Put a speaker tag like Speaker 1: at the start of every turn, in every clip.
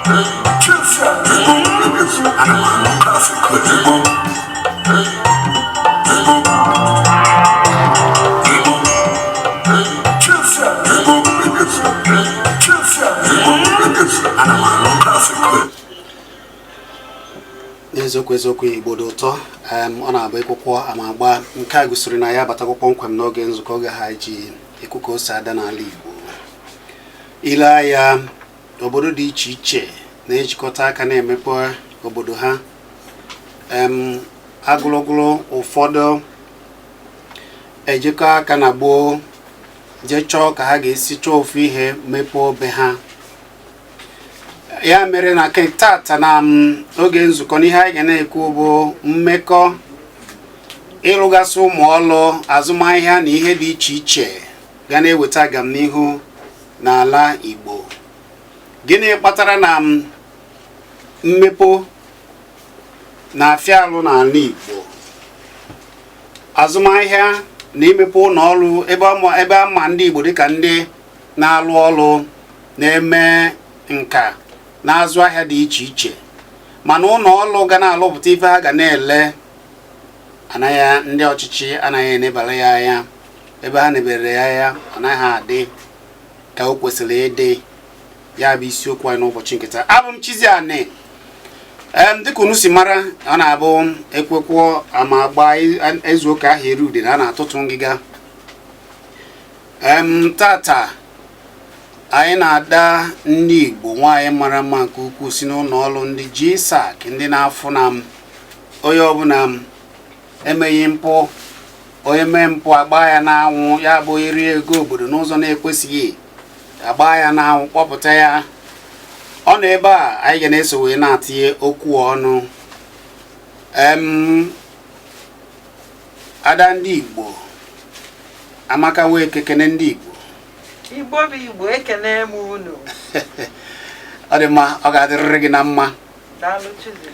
Speaker 1: Ana m anụ Classic. Ana m anụ Classic.
Speaker 2: N'eziokwu, eziokwu, Igbo dị ụtọ. Ọ na-abụ ekwụkwọ ama agba nke a gosiri na ya abatakwa kpọmkwem n'oge nzukọ, oge ha ji ekwu ka o si ada n'ala Igbo. Ile anya, obodo dị iche iche na-ejikọta aka na-emepe obodo ha. Agụlụgụlụ ụfọdụ ejikọ aka na gboo jee chọọ ka ha ga-esi chọọ ofu ihe mepee obe ha. Ya mere na ke tata na oge nzukọ, n'ihe anyị ga na-ekwu bụ mmekọ, ịrụgasị ụmụ ọlụ, azụmahịa na ihe dị iche iche ga na-eweta agamnihu n'ala Igbo. Gịnị kpatara na mmepe na-afịa alụ n'ala Igbo? Azụmahịa na imepe ụlọ ọrụ, ebe ama ndị Igbo dịka ndị na-alụ ọrụ, na-eme nka, na-azụ ahịa dị iche iche, mana ụlọ ọrụ ga na-alụpụta ife ha ga na-ele anaghị, ndị ọchịchị anaghị enebara ya anya. Ebe ha nebere ya anya, ọ naghị adị ka o kwesịrị ịdị. Ya bụ isiokwu anyị n'ụbọchị nke taa. Abụ m Chiziani. Dịka unu si mara, ọ na-abụ ekwekwo ama agba ezu ụka ahụ eri ude na a na-atụtụ ngịga. Tata anyị na-ada ndị Igbo, nwaanyị mara mma nke ukwuu, si n'ụlọ ọrụ ndị GSAC, ndị na-afụ na m onye ọbụla m emeghị mpụ, onye mee mpụ agba ya n'anwụ. Ya bụ onye rie ego obodo n'ụzọ na-ekwesịghị, agba ya n'anwụ, kpọpụta ya. Ọ nọ ebe a, anyị ga na-eso wee na-atinye okwu ọnụ. Ada ndị Igbo, Amaka Nweke, kene ndị Igbo.
Speaker 3: Igbo bụ Igbo, ekene m unu.
Speaker 2: Ọ dị mma, ọ ga-adịrịrị gị na mma.
Speaker 3: Daalụ, Chizi.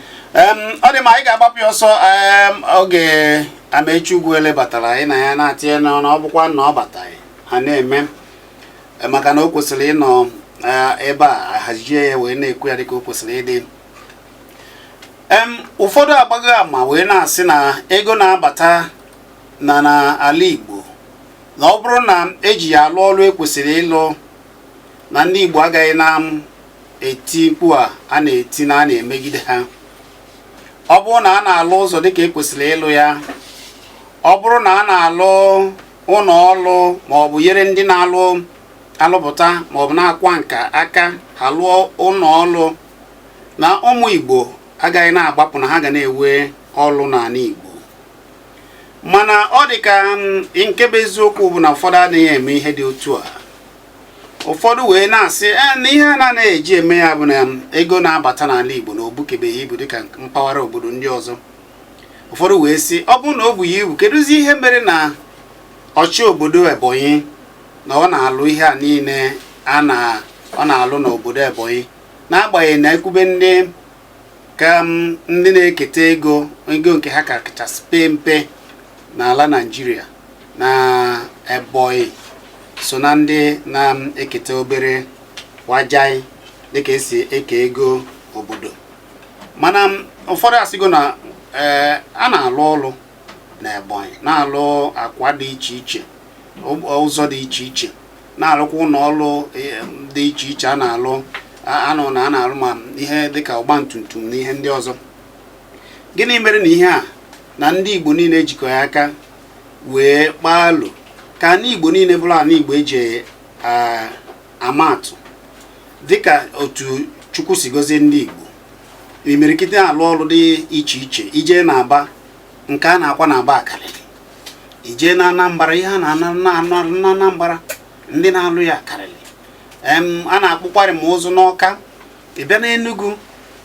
Speaker 2: Ọ dị mma, anyị ga-agbapụ ya ọsọ. Oge Amechi Ugwuele batara, anyị na ya na-atinye n'ọnụ. Ọ bụkwa na ọ bataghị, ha na-eme maka na o kwesịrị ịnọ ebe a ahazie ya wee na-ekwu ya dịka o kwesịrị ịdị. Ụfọdụ agbago ama wee na-asị na ego na-abata na n'ala Igbo, na ọ bụrụ na eji ya alụ ọrụ ekwesịrị ịlụ, na ndị Igbo agaghị na eti mkpu a a na-eti na a na-emegide ha. Ọ bụrụ na a na-alụ ụzọ dịka ekwesịrị ịlụ ya, ọ bụrụ na a na-alụ ụlọ ọrụ ma ọ bụ nyere ndị na-alụ alụpụta ma ọ bụ na-akwa nka aka ha lụọ ụlọ ọrụ, na ụmụ Igbo agaghị na-agbapụ, na ha ga na-ewe ọrụ n'ala Igbo. Mana ọ dị ka nke bụ eziokwu bụ na ụfọdụ adịghị eme ihe dị otu a. Ụfọdụ wee na-asị na ihe a na-anaghị eji eme ya bụ na ego na-abata n'ala Igbo na o bukebeghị ibu dịka mpaghara obodo ndị ọzọ. Ụfọdụ wee sị, ọ bụrụ na o bughị ibu, kedụzi ihe mere na ọchị obodo Ebonyi na ọ na-alụ ihe a niile a na ọ na-alụ n'obodo Ebonyi, n'agbanyeghị na ekwube ndị ka ndị na-eketa ego, ego nke ha ka kachasị pee mpe n'ala Naịjirịa, na Ebonyi so na ndị na-eketa obere wajai dịka esi eke ego obodo? Mana ụfọdụ asịgo na ee, a na-alụ ọrụ na Ebonyi, na-alụ akwa dị iche iche, ụzọ dị iche iche, na-alụkwa ụlọ ọrụ dị iche iche, a na-alụ anụ na a na-alụ ma ihe dịka ọgba tum tum na ihe ndị ọzọ. Gịnị mere na ihe a na ndị Igbo niile ejikọ ya aka wee kpaa alo ka ana Igbo niile bụrụ ana Igbo eji ama atụ, dịka otu Chukwu si gọzie ndị Igbo? Imirikiti na-alụ ọrụ dị iche iche. Ije na-aba nke a na-akwa na-aba akarịrị, ije na Anambra, ihe a na-ana na Anambra, ndị na-alụ ya karịrị. A na-akpụkwarị ma ụzụ n'Ọka. Ị bịa n'Enugu,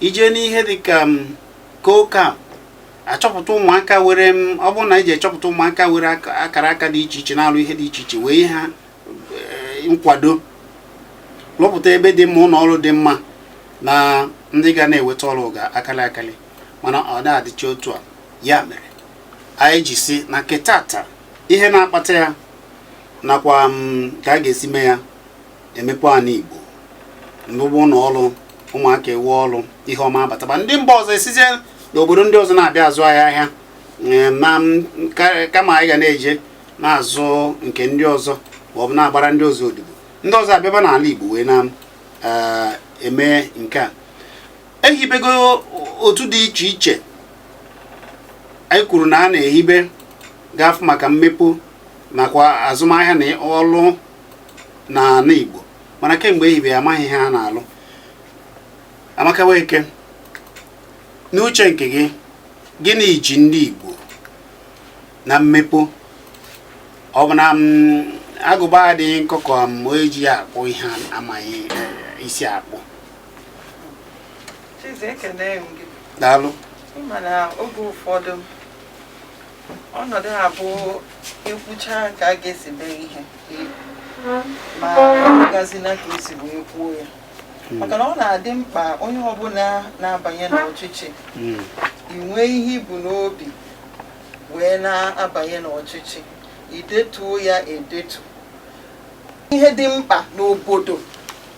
Speaker 2: ije n'ihe dịka kokam, achọpụta ụmụaka were m, ọ bụrụ na iji echọpụta ụmụaka were akara aka dị iche iche na-alụ ihe dị iche iche, wee ha nkwado rụpụta ebe dị mma, ụlọ ọrụ dị mma, na ndị ga na-eweta ọrụ ga-akali akali. Mana ọ na-adịcha otu a. Ya mere anyị ji si na nke tata, ihe na-akpata ya nakwa ka a ga-esi mee ya, emepe ala Igbo, ndụbụ ụlọ ọrụ. Ụmụaka ewe ọrụ, ihe ọma abataba. Ndị mba ọzọ esizie n'obodo ndị ọzọ na-abịa azụ ahịa ahịa na kama anyị ga na-eje na-azụ nke ndị ọzọ maọbụ na-agbara ndị ọzọ odibo, ndị ọzọ abịaba n'ala Igbo wee na-eme nke a. Ehibego otu dị iche iche anyị kwuru na a na-ehibe gafụ maka mmepe nakwa azụmahịa na ọlụ n'ala Igbo, mana kemgbe ehibe ya, amaghị ihe a na-alụ. Amaka Nweke, n'uche nke gị, gịnị ji ndị Igbo na mmepe? Ọ bụ na agụba adịghị nkọ ka m onye ji ya akpụ ihe amaghị isi akpụ?
Speaker 3: Chizi, ekene m gị.
Speaker 2: Daalụ.
Speaker 3: Ịma na oge ụfọdụ ọnọdụ a bụ ekwucha ka a ga-esi mee ihe, ma gazina ka esi wee kwuo ya, maka na ọ na-adị mkpa onye ọbụla na-abanye n'ọchịchị i nwee ihe ibu n'obi wee na-abanye n'ọchịchị, idetuo ya edetu ihe dị mkpa n'obodo,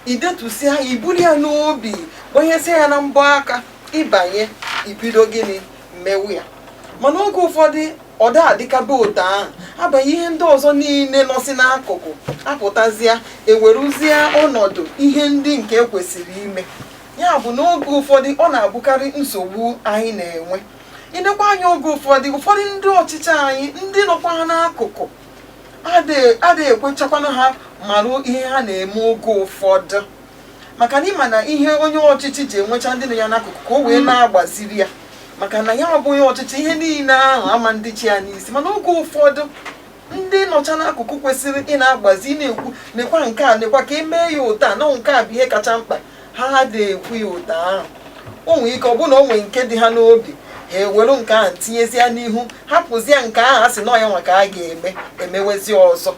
Speaker 3: idetusia ya, iburu ya n'obi, gbanyesịa ya na mbọ aka, ịbanye, ibido gịnị, mmewu ya. Mana oge ụfọdụ ọ da adịkabe otu ahụ. Abanye, ihe ndị ọzọ niile nọsị n'akụkụ apụtazịa, eweruzie ọnọdụ ihe ndị nke ekwesịrị ime. Ya bụ, n'oge ụfọdụ ọ na-abụkarị nsogbu anyị na-enwe. Inekwa anya, oge ụfọdụ, ụfọdụ ndị ọchịchị anyị, ndị nọkwa ha n'akụkụ adịghị ekwechakwanụ ha marụ ihe ha na-eme oge ụfọdụ, maka na ịma na ihe onye ọchịchị ji enwecha ndị nọ ya n'akụkụ ka o wee na-agbaziri ya, maka na ya ọ bụ onye ọchịchị, ihe niile ahụ ama ndị chi ya n'isi. Mana oge ụfọdụ ndị nọcha n'akụkụ kwesịrị ị na-agbazi, ị na-ekwu, nekwa nke a, nekwa ka emee ya ụta na nke a bụ ihe kacha mkpa, ha adịghị ekwu ya ụta ahụ. O nwere ike ọ bụ na o nwere nke dị ha n'obi, ha ewere nke ahụ tinyezie n'ihu, hapụzie nke ahụ a sị na ọya nwa ka a ga-eme, emewezi ọzọ.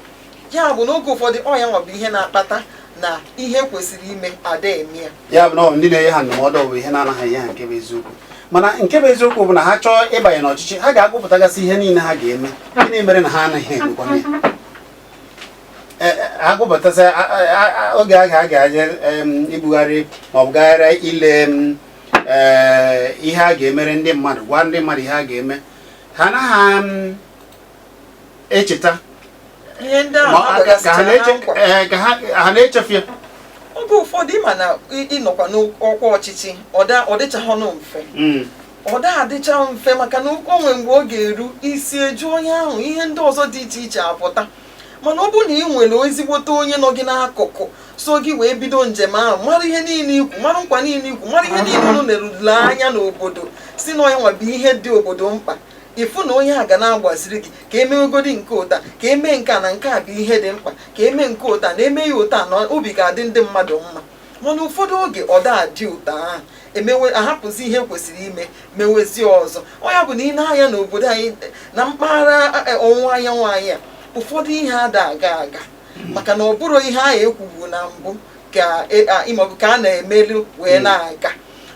Speaker 3: Ya bụ, n'oge ụfọdụ ọ ya nwa bụ ihe na-akpata na ihe kwesịrị ime ada eme ya.
Speaker 2: Ya bụ na ọ bụ ndị na-enye ha ndụmọdụ bụ ihe na-anaghị enye ha nke bụ eziokwu. Mana nke bụ eziokwu bụ na ha chọọ ịbanye n'ọchịchị, ha ga-agụpụtagasị ihe niile ha ga-eme. Gịnị mere na ha anaghị emekwana ya? Agụpụtasị oge a ga-aje ibugharị maọbụ gagharịa ile ihe a ga-emere ndị mmadụ, gwa ndị mmadụ ihe a ga-eme, ha anaghị echeta
Speaker 3: ihe ndị ahụ
Speaker 2: ma
Speaker 3: ha
Speaker 2: ka ha
Speaker 3: kwegasịchara na
Speaker 2: na-eche
Speaker 3: nkwa.
Speaker 2: Ka ha na-echefu ya.
Speaker 3: Oge ụfọdụ, ịma na ịnọkwa n'ọkwa ọchịchị, ọ dịchaghị mfe. Ọ da adịcha mfe, maka na o nwere mgbe ọ ga-eru isi eju onye ahụ, ihe ndị ọzọ dị iche iche apụta. Mana ọ bụrụ na ị nwere ezigbote onye nọ gị n'akụkụ so gị wee bido njem ahụ, mara ihe niile ikwu, mara nkwa niile ikwu, mara ihe niile unu nerule anya n'obodo, si na onye nwa bụ ihe dị obodo mkpa, ịfụ na onye a ga na-agbaziri gị ka emewegodi nke ụta, ka emee nke a, na nke a bụ ihe dị mkpa ka emee nke ụta, na eme ya ụta na obi ga-adị ndị mmadụ mma. Mana ụfọdụ oge ọ da adị ụta ahụ, emewe, ahapụzi ihe kwesịrị ime, mewezie ọzọ. Ọ ya bụ na ị na-anya n'obodo anyị na mpaghara ọwụwa anyanwụ anyị a, ụfọdụ ihe ada aga aga, maka na ọ bụrụ ihe ahụ ekwubu na mbụ ka ịmaọbụ ka a na-emelu wee na-aga.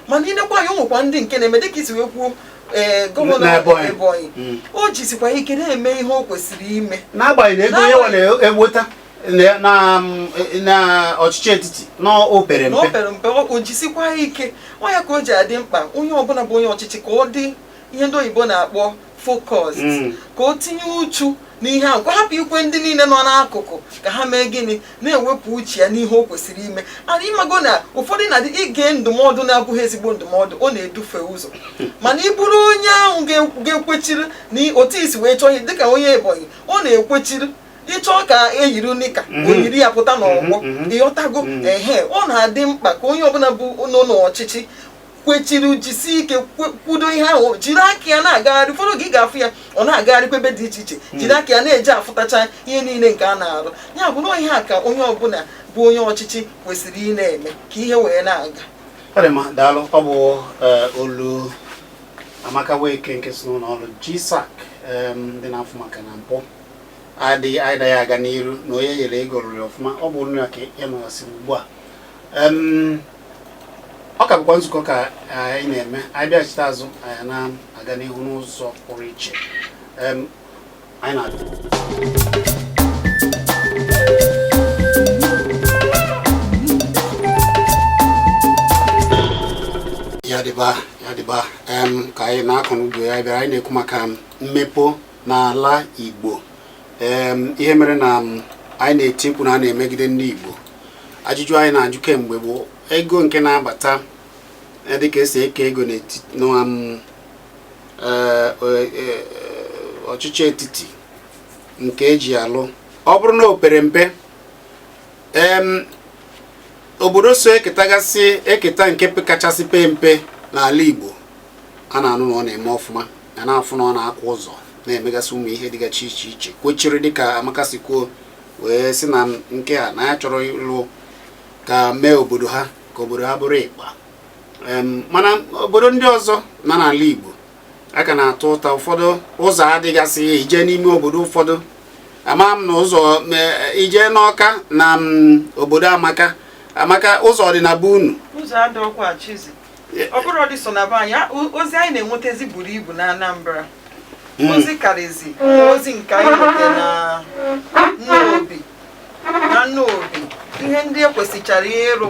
Speaker 3: Mana ịnekwa anya, o nwekwa ndị nke na-eme dịka isi wee kwuo, ee, gọvanọ
Speaker 2: N'Ebonyi.
Speaker 3: Ebonyi, o jisikwa ike na-eme ihe o kwesịrị ime.
Speaker 2: N'agbanyeghị na ego onye nwe na-enweta na ọchịchị etiti na o pere
Speaker 3: Na o
Speaker 2: mpe.
Speaker 3: pere mpe, o jisikwa ike. Ọ ya ka o ji adị mkpa onye ọbụla bụ onye ọchịchị ka ọ dị ihe ndị oyibo na-akpọ focused, ka o tinye uchu n'ihe ahụ, ka ọ hapụ ikwe ndị niile nọ n'akụkụ ka ha mee gịnị, na-ewepụ uche ya n'ihe o kwesịrị ime. Ana ịmago na ụfọdụ na-adị ige ndụmọdụ na-abụghị ezigbo ndụmọdụ, ọ na-edufe ụzọ. Mana ị bụrụ onye ahụ ga-ekwechiri na otu isi wee chọọ ihe, dịka onye Ebonyi, ọ na-ekwechiri ịchọọ ka eyiri nika, o yiri ya pụta n'ọgbọ. Ịghọtago? Ehe, ọ na-adị mkpa ka onye ọbụla bụ nọ n'ọchịchị kwechiri, jisie ike, kwudo ihe ahụ, jiri aka ya na-agagharị. Ụfọdụ oge ị ga-afụ ya, ọ na-agagharịkwa ebe dị iche iche, jiri aka ya na-eji afụtacha ihe niile nke a na-arụ. Ya bụ na ihe a ka onye ọbụla bụ onye ọchịchị kwesịrị ị na-eme ka ihe wee na-aga.
Speaker 2: Ọ dị mma, daalụ. Ọ bụ olu Amaka Nweke nke si n'ụlọ ọrụ GSAC, ndị na-afụ maka na mpụ adịghị anaghị aga n'iru na onye nyere ego rụrụ ya ọfụma. Ọ bụ olu ya ka ị nọgasịrị ugbu a. Ọ ka bụkwa nzukọ ka anyị na-eme. Anyị bịachite azụ, anyị na-aga n'ihu n'ụzọ pụrụ iche. Anyị na-abịa. Ya dịba, ya dịba. Ka anyị na-akọ n'ugbo ya bịara, anyị na-ekwu maka mmepe n'ala Igbo. Ihe mere na anyị na-eti mkpu na a na-emegide ndị Igbo, ajụjụ anyị na-ajụ kemgbe bụ ego nke na-abata, dịka esi eke ego n'etiti na ọchịchị etiti nke eji alụ, ọ bụrụ na o pere mpe, obodo so eketagasị eketa nke kachasị pee mpe n'ala Igbo, a na-anụ na ọ na-eme ọfụma, a na-afụ na ọ na-akwa ụzọ, na-emegasị ụmụ ihe dịgachi iche iche kwechiri, dịka Amaka si kwuo wee sị na nke a na ya chọrọ ịlụ ka mee obodo ha, ka obodo ha bụrụ ịkpa. Mana obodo ndị ọzọ na n'ala Igbo a ka na-atụ ụta, ụfọdụ ụzọ adịgasị. Ije n'ime obodo ụfọdụ, ama m na ụzọ ije n'Ọka na obodo Amaka, Amaka, ụzọ dị na be unu?
Speaker 3: Ụzọ adọkwa, Chizi. Ọ bụrụ dị so na be anyị, ozi anyị na-enwetazi buru ibu na Anambra. Ozi karịzi ozi nke anyị nweta na Nnobi. Na Nnobi, ihe ndị ekwesịchara ịrụ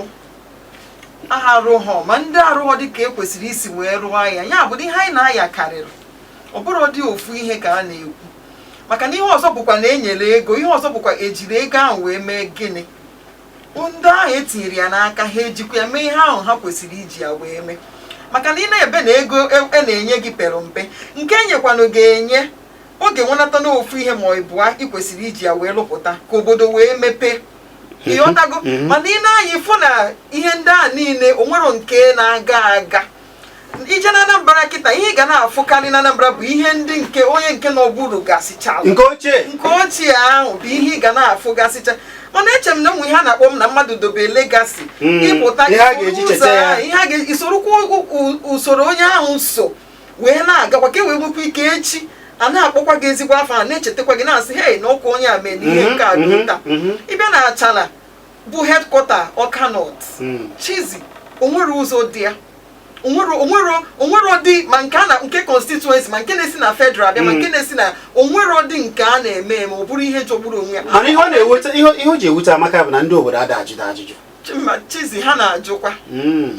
Speaker 3: aha arụghọ, ma ndị arụghọ dị ka ekwesịrị isi wee rụọ ya. Ya bụ na ihe anyị na-aya karịrị. Ọ bụrụ dị ofu ihe ka a na-ekwu, maka na ihe ọzọ bụkwa na enyere ego, ihe ọzọ bụkwa ejiri ego ahụ wee mee gịnị. Ndị ahụ etinyere ya n'aka, ha ejikwa ya mee ihe ahụ ha kwesịrị iji ya wee mee? Maka na ị na-ebe na ego e na-enye gị pere mpe, nke enyekwanụ ga-enye oge nwenata n'ofu ihe ma ọ bụa ị kwesịrị iji ya wee lụpụta ka obodo wee mepee, ịghọtago? Mana ị na-anya ịfụ na ihe ndị a niile, onwero nke na-aga aga. Ije na Anambra kịta, ihe ị ga na-afụkarị na Anambra bụ ihe ndị nke onye nke nọburu gasịchalụ.
Speaker 2: Nke ochie.
Speaker 3: Nke ochie ahụ bụ ihe ị ga na-afụgasịcha. Mana eche m na ụmụ ihe a na-akpọ m na mmadụ dobe legacy, ịpụta
Speaker 2: Ihe a ga-eji
Speaker 3: ụzọ
Speaker 2: cheta ya.
Speaker 3: ahụ, ihe a ga-isorokwa usoro onye ahụ so wee na-agakwa, ka e wee nwekwa ike echi a na-akpọkwa gị ezigbo afọ, a na-echetakwa gị, na-asị, "Hei, na ọkwa onye a mee na ihe nke a dị ụta." Ịbịa na Achala bụ headquarter Ọka North, Chizi, onwere ụzọ dị ya, onwero dị ma nke a na nke constituency, ma nke na-esi na federal abịa, ma nke na-esi na onwero dị nke a na-eme eme. Ọ bụrụ ihe jọgburu onwe ya.
Speaker 2: Mana ihe ọ na-ewute, ihe o ji ewute Amaka bụ na ndị obodo ada ajụjụ ajụjụ.
Speaker 3: Chizi, ha na-ajụkwa,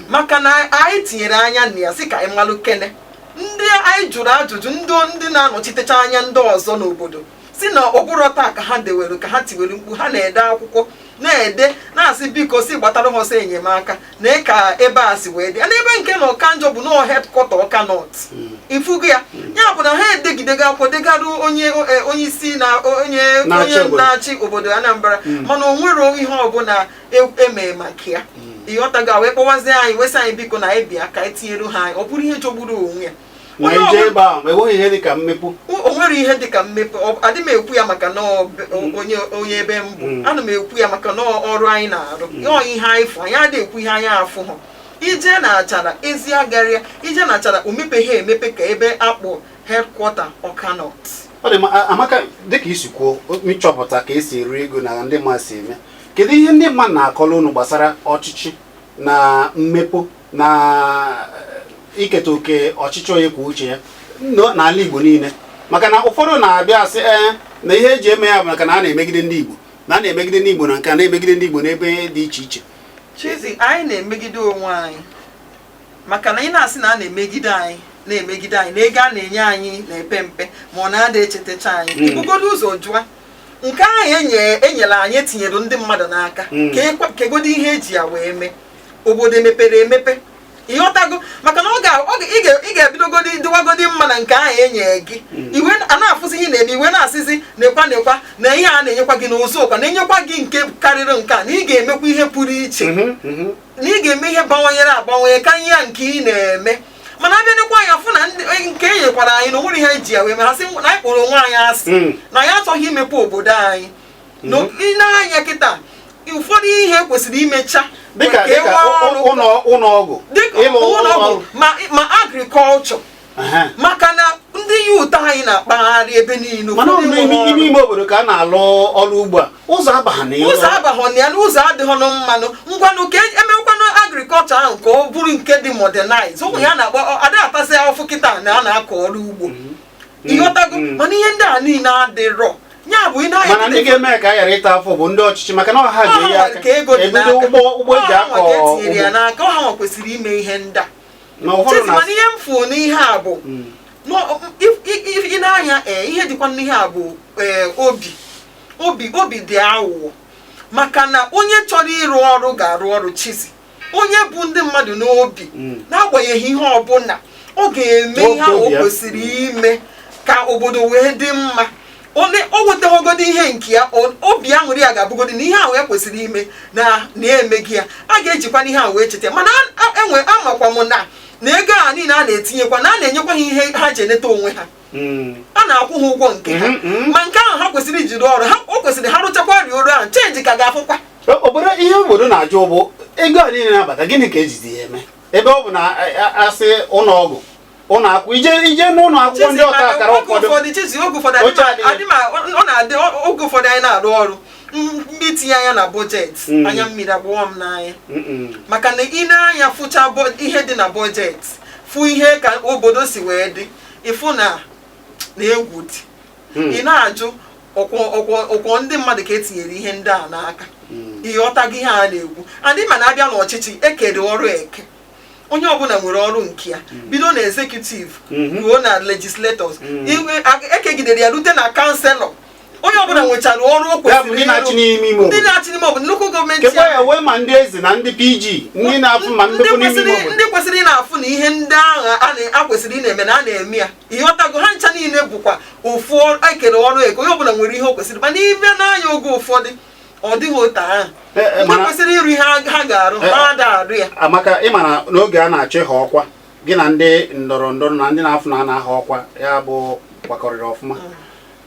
Speaker 3: maka na anyị tinyere anya na ya sị ka anyị malụ kene ndị anyị jụrụ ajụjụ, ndị na-anọchitecha anya ndị ọzọ n'obodo, si na ọ bụrụ taa ka ha dewere, ka ha tiwere mkpu, ha na-ede akwụkwọ, na-ede, na-asị biko si gbatara ha ọsọ enyemaka na ka ebe a si wee dị. Na ebe nke na Ọka njọ bụ nọọ headquarter Ọka North, ifugo ya. Ya bụ na ha edegidego akwụkwọ degarụ onye isi na onye
Speaker 2: Na-achị
Speaker 3: onye
Speaker 2: obodo.
Speaker 3: na-achị obodo Anambra, mana o nwere ihe ọbụla eme maka ya, ịghọtago? Wee kpọwazie anyị, wesị anyị biko na anyị bịa ka anyị tinyere ha anyị. Ọ bụrụ ihe jọgburu onwe ya.
Speaker 2: Ma
Speaker 3: Onye
Speaker 2: ije ebe ahụ, ma enweghị ihe dị ka mmepe.
Speaker 3: O nwere ihe dị ka mmepe. Adị m ekwu ya maka na ọ onye onye ebe m bụ. Ana m ekwu ya maka na ọrụ anyị na-arụ, ọ ihe anyị fụ. Anyị adịghị ekwu ihe anyị afụ hụ. Ije na Achara, ezi agara ya. Ije na Achara, o mepeghị emepe ka ebe akpọ headquarter Ọka North.
Speaker 2: Ọ dị mma. Amaka, dịka isi kwuo, ịchọpụta ka esi eri ego na ndị mmadụ si eme, kedu ihe ndị mmadụ na-akọrọ unu gbasara ọchịchị na mmepe na iketa oke ọchịchị onye kwuo uche ya n'ala Igbo niile? Maka na ụfọdụ na-abịa asị ee, na ihe eji eme ya bụ maka na a na-emegide ndị Igbo, na a na-emegide ndị Igbo na nke a na-emegide ndị Igbo n'ebe dị iche iche.
Speaker 3: Chizi, anyị na-emegide onwe anyị, maka na ị na-asị na a na-emegide anyị, na-emegide anyị na ego a na-enye anyị na-epe mpe, ma ọ na-ada echetacha anyị. Ibugodo ụzọ jụa nke ahụ enyere anyị, etinyere ndị mmadụ n'aka, ka kegodo ihe eji ya wee mee obodo emepere emepe, ịghọtago? Maka na ị ga-ebidogodi dịwagodi mma na nke ahụ enye gị, iwe a na-afụzi ihe ị na-eme, iwe na-asịzi nekwa nekwa na ihe a na-enyekwa gị n'ụzọ ụkwa, na-enyekwa gị nke karịrị nke a, na ị ga-emekwa ihe pụrụ iche, na ị ga-eme ihe bawanyere abawanye ka ihe a nke ị na-eme. Mana abịa anya fụ na nke e nyekwara anyị na onwere ihe eji ya wee mee, ha sị na anyị kpọrọ onwe anyị asị, na anyị achọghị imepe obodo anyị. Na ị na-anya kịta, ụfọdụ ihe kwesịrị imecha
Speaker 2: dịka
Speaker 3: ka e
Speaker 2: dịka
Speaker 3: nwee ọrụ.
Speaker 2: Ụlọ ọgwụ.
Speaker 3: Dịka
Speaker 2: ịlụ
Speaker 3: ụlọ
Speaker 2: ụlọ
Speaker 3: ọgwụ,
Speaker 2: ọgwụ.
Speaker 3: ma agriculture, maka na ndị youth anyị na-akpagharị ebe niile.
Speaker 2: Mana ọ
Speaker 3: Ụfọdụ
Speaker 2: n'ime
Speaker 3: enweghị
Speaker 2: ime
Speaker 3: ọrụ.
Speaker 2: ime obodo ka a na-alụ ọrụ ugbo a, ụzọ abaghị na
Speaker 3: Ụzọ abaghọ na ya, na ụzọ adịghọ nụ mmanụ. Ngwanụ, ka emekwanụ agriculture ahụ ka ọ bụrụ nke dị modernize. Ụmụ ya na-akpọ ada atasị afụ kịta na a na-akọ ọrụ ugbo, ịghọtago? Mana ihe ndị a niile adịrọ. Ya bụ ị na-anya
Speaker 2: Mana ndị ga-eme ka a ghara ịta afọ bụ ndị ọchịchị, maka na ọha ga-enye aka
Speaker 3: ka ego dị
Speaker 2: ebido
Speaker 3: n'aka.
Speaker 2: ụgbọ eji
Speaker 3: Ọha nwa
Speaker 2: akọ
Speaker 3: ka etinyere ya
Speaker 2: ugbo.
Speaker 3: n'aka, ọha nwa kwesịrị ime ihe ndị a.
Speaker 2: Na ụfọdụ
Speaker 3: Chizi,
Speaker 2: na
Speaker 3: mana ihe m fụ n'ihe a bụ ị na-anya, ee, ihe dịkwa n'ihe a bụ, ee, obi dị aghụghọ, maka na onye chọrọ ịrụ ọrụ ga-arụ ọrụ. Chizi, onye bụ ndị mmadụ n'obi, n'agbanyeghị ihe ọbụla, ọ ga-eme ihe ahụ o
Speaker 2: Obi ya.
Speaker 3: kwesịrị ime ka obodo wee dị mma. O nwetaghogodi ihe nke ya, obi aṅụrị ya ga-abụgodi na ihe ahụ e kwesịrị ime na na-emeghị ya, a ga-ejikwa n'ihe ahụ wee cheta ya. Mana enwe amakwa m na ego a niile a na-etinyekwa, na a na-enyekwa ha ihe ha ji eneta onwe ha, a na-akwụ ha ụgwọ nke ha. Ma nke ahụ ha kwesịrị ijiri ọrụ ha, o kwesịrị ha rụchakwa rie ọrụ ahụ, change ka ga-afụkwa.
Speaker 2: Obodo, ihe obodo na-ajụ bụ ego a niile na-abata, gịnị ka ejizi ya eme? Ebe ọ bụ na asị ụlọ ọgwụ, ụlọ akwụkwọ, ije n'ụlọ akwụkwọ ndị ọta akara
Speaker 3: Oge
Speaker 2: ụfọdụ
Speaker 3: ụfọdụ, Chizi, oge ụfọdụ
Speaker 2: Oche adịghị.
Speaker 3: adị ma ọ na-adị oge ụfọdụ anyị na-arụ ọrụ mgbe itinye anya na budget, anya mmiri agbụọ m n'anya, maka na ị na-anya fụcha ihe dị na budget, fụ ihe ka obodo si wee dị, ịfụ na egwu dị. Ị na-ajụ ọkwọ ndị mmadụ ka etinyere ihe ndị a n'aka. Ịghọtago ihe a na-ekwu? Adị ma na-abịa n'ọchịchị, ekere ọrụ eke, onye ọbụla nwere ọrụ nke ya, bido na executive ruo na legislators, ekegidere ya rute na councillor. Onye ọbụla nwechara ọrụ o
Speaker 2: Ya bụ
Speaker 3: kwesịrị
Speaker 2: ndị na-achị
Speaker 3: ịrụ.
Speaker 2: n'ime ime
Speaker 3: Ndị
Speaker 2: obodo.
Speaker 3: na-achị n'ime obodo, local government.
Speaker 2: Kekwa ya wee ma ndị eze na ndị PG, ndị na-afụ ma
Speaker 3: Ndị
Speaker 2: mmepe n'ime ime
Speaker 3: kwesịrị
Speaker 2: obodo.
Speaker 3: Ndị kwesịrị ị na-afụ na ihe ndị ahụ a kwesịrị ị na-eme na a na-eme ya, ịghọtago? Ha ncha niile bụkwa ofu ekere ọrụ eke, onye ọbụla nwere ihe o kwesịrị. Mana ime n'anya, oge ụfọdụ ọ dịghị otu ahụ.
Speaker 2: Eh, eh,
Speaker 3: Ndị kwesịrị ịrụ ihe ha ga-arụ, ha ada arụ ya.
Speaker 2: Amaka, ị ma na n'oge a na-achọ ịha ọkwa, gị na ndị ndọrọ ndọrọ na ndị na-afụ na a na-aha ọkwa ya bụ gbakọrịrị ọfụma.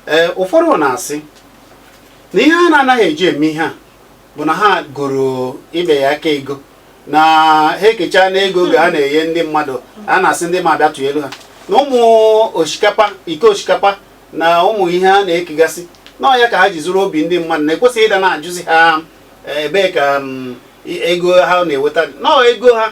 Speaker 2: Ee, ụfọdụ na-asị na ihe a na-anaghị eji eme ihe a bụ na ha goro ibe ya aka ego, na ha ekecha n'ego oge a na-enye ndị mmadụ, a na-asị ndị ma bịa tụnyelu ha na ụmụ osikapa, iko osikapa na ụmụ ihe a na-ekegasị n'ọya, ka ha ji zụrụ obi ndị mmadụ, na ekwesịghị ịda na-ajụzi ha ebee ka ego ha na-eweta nọọ ego ha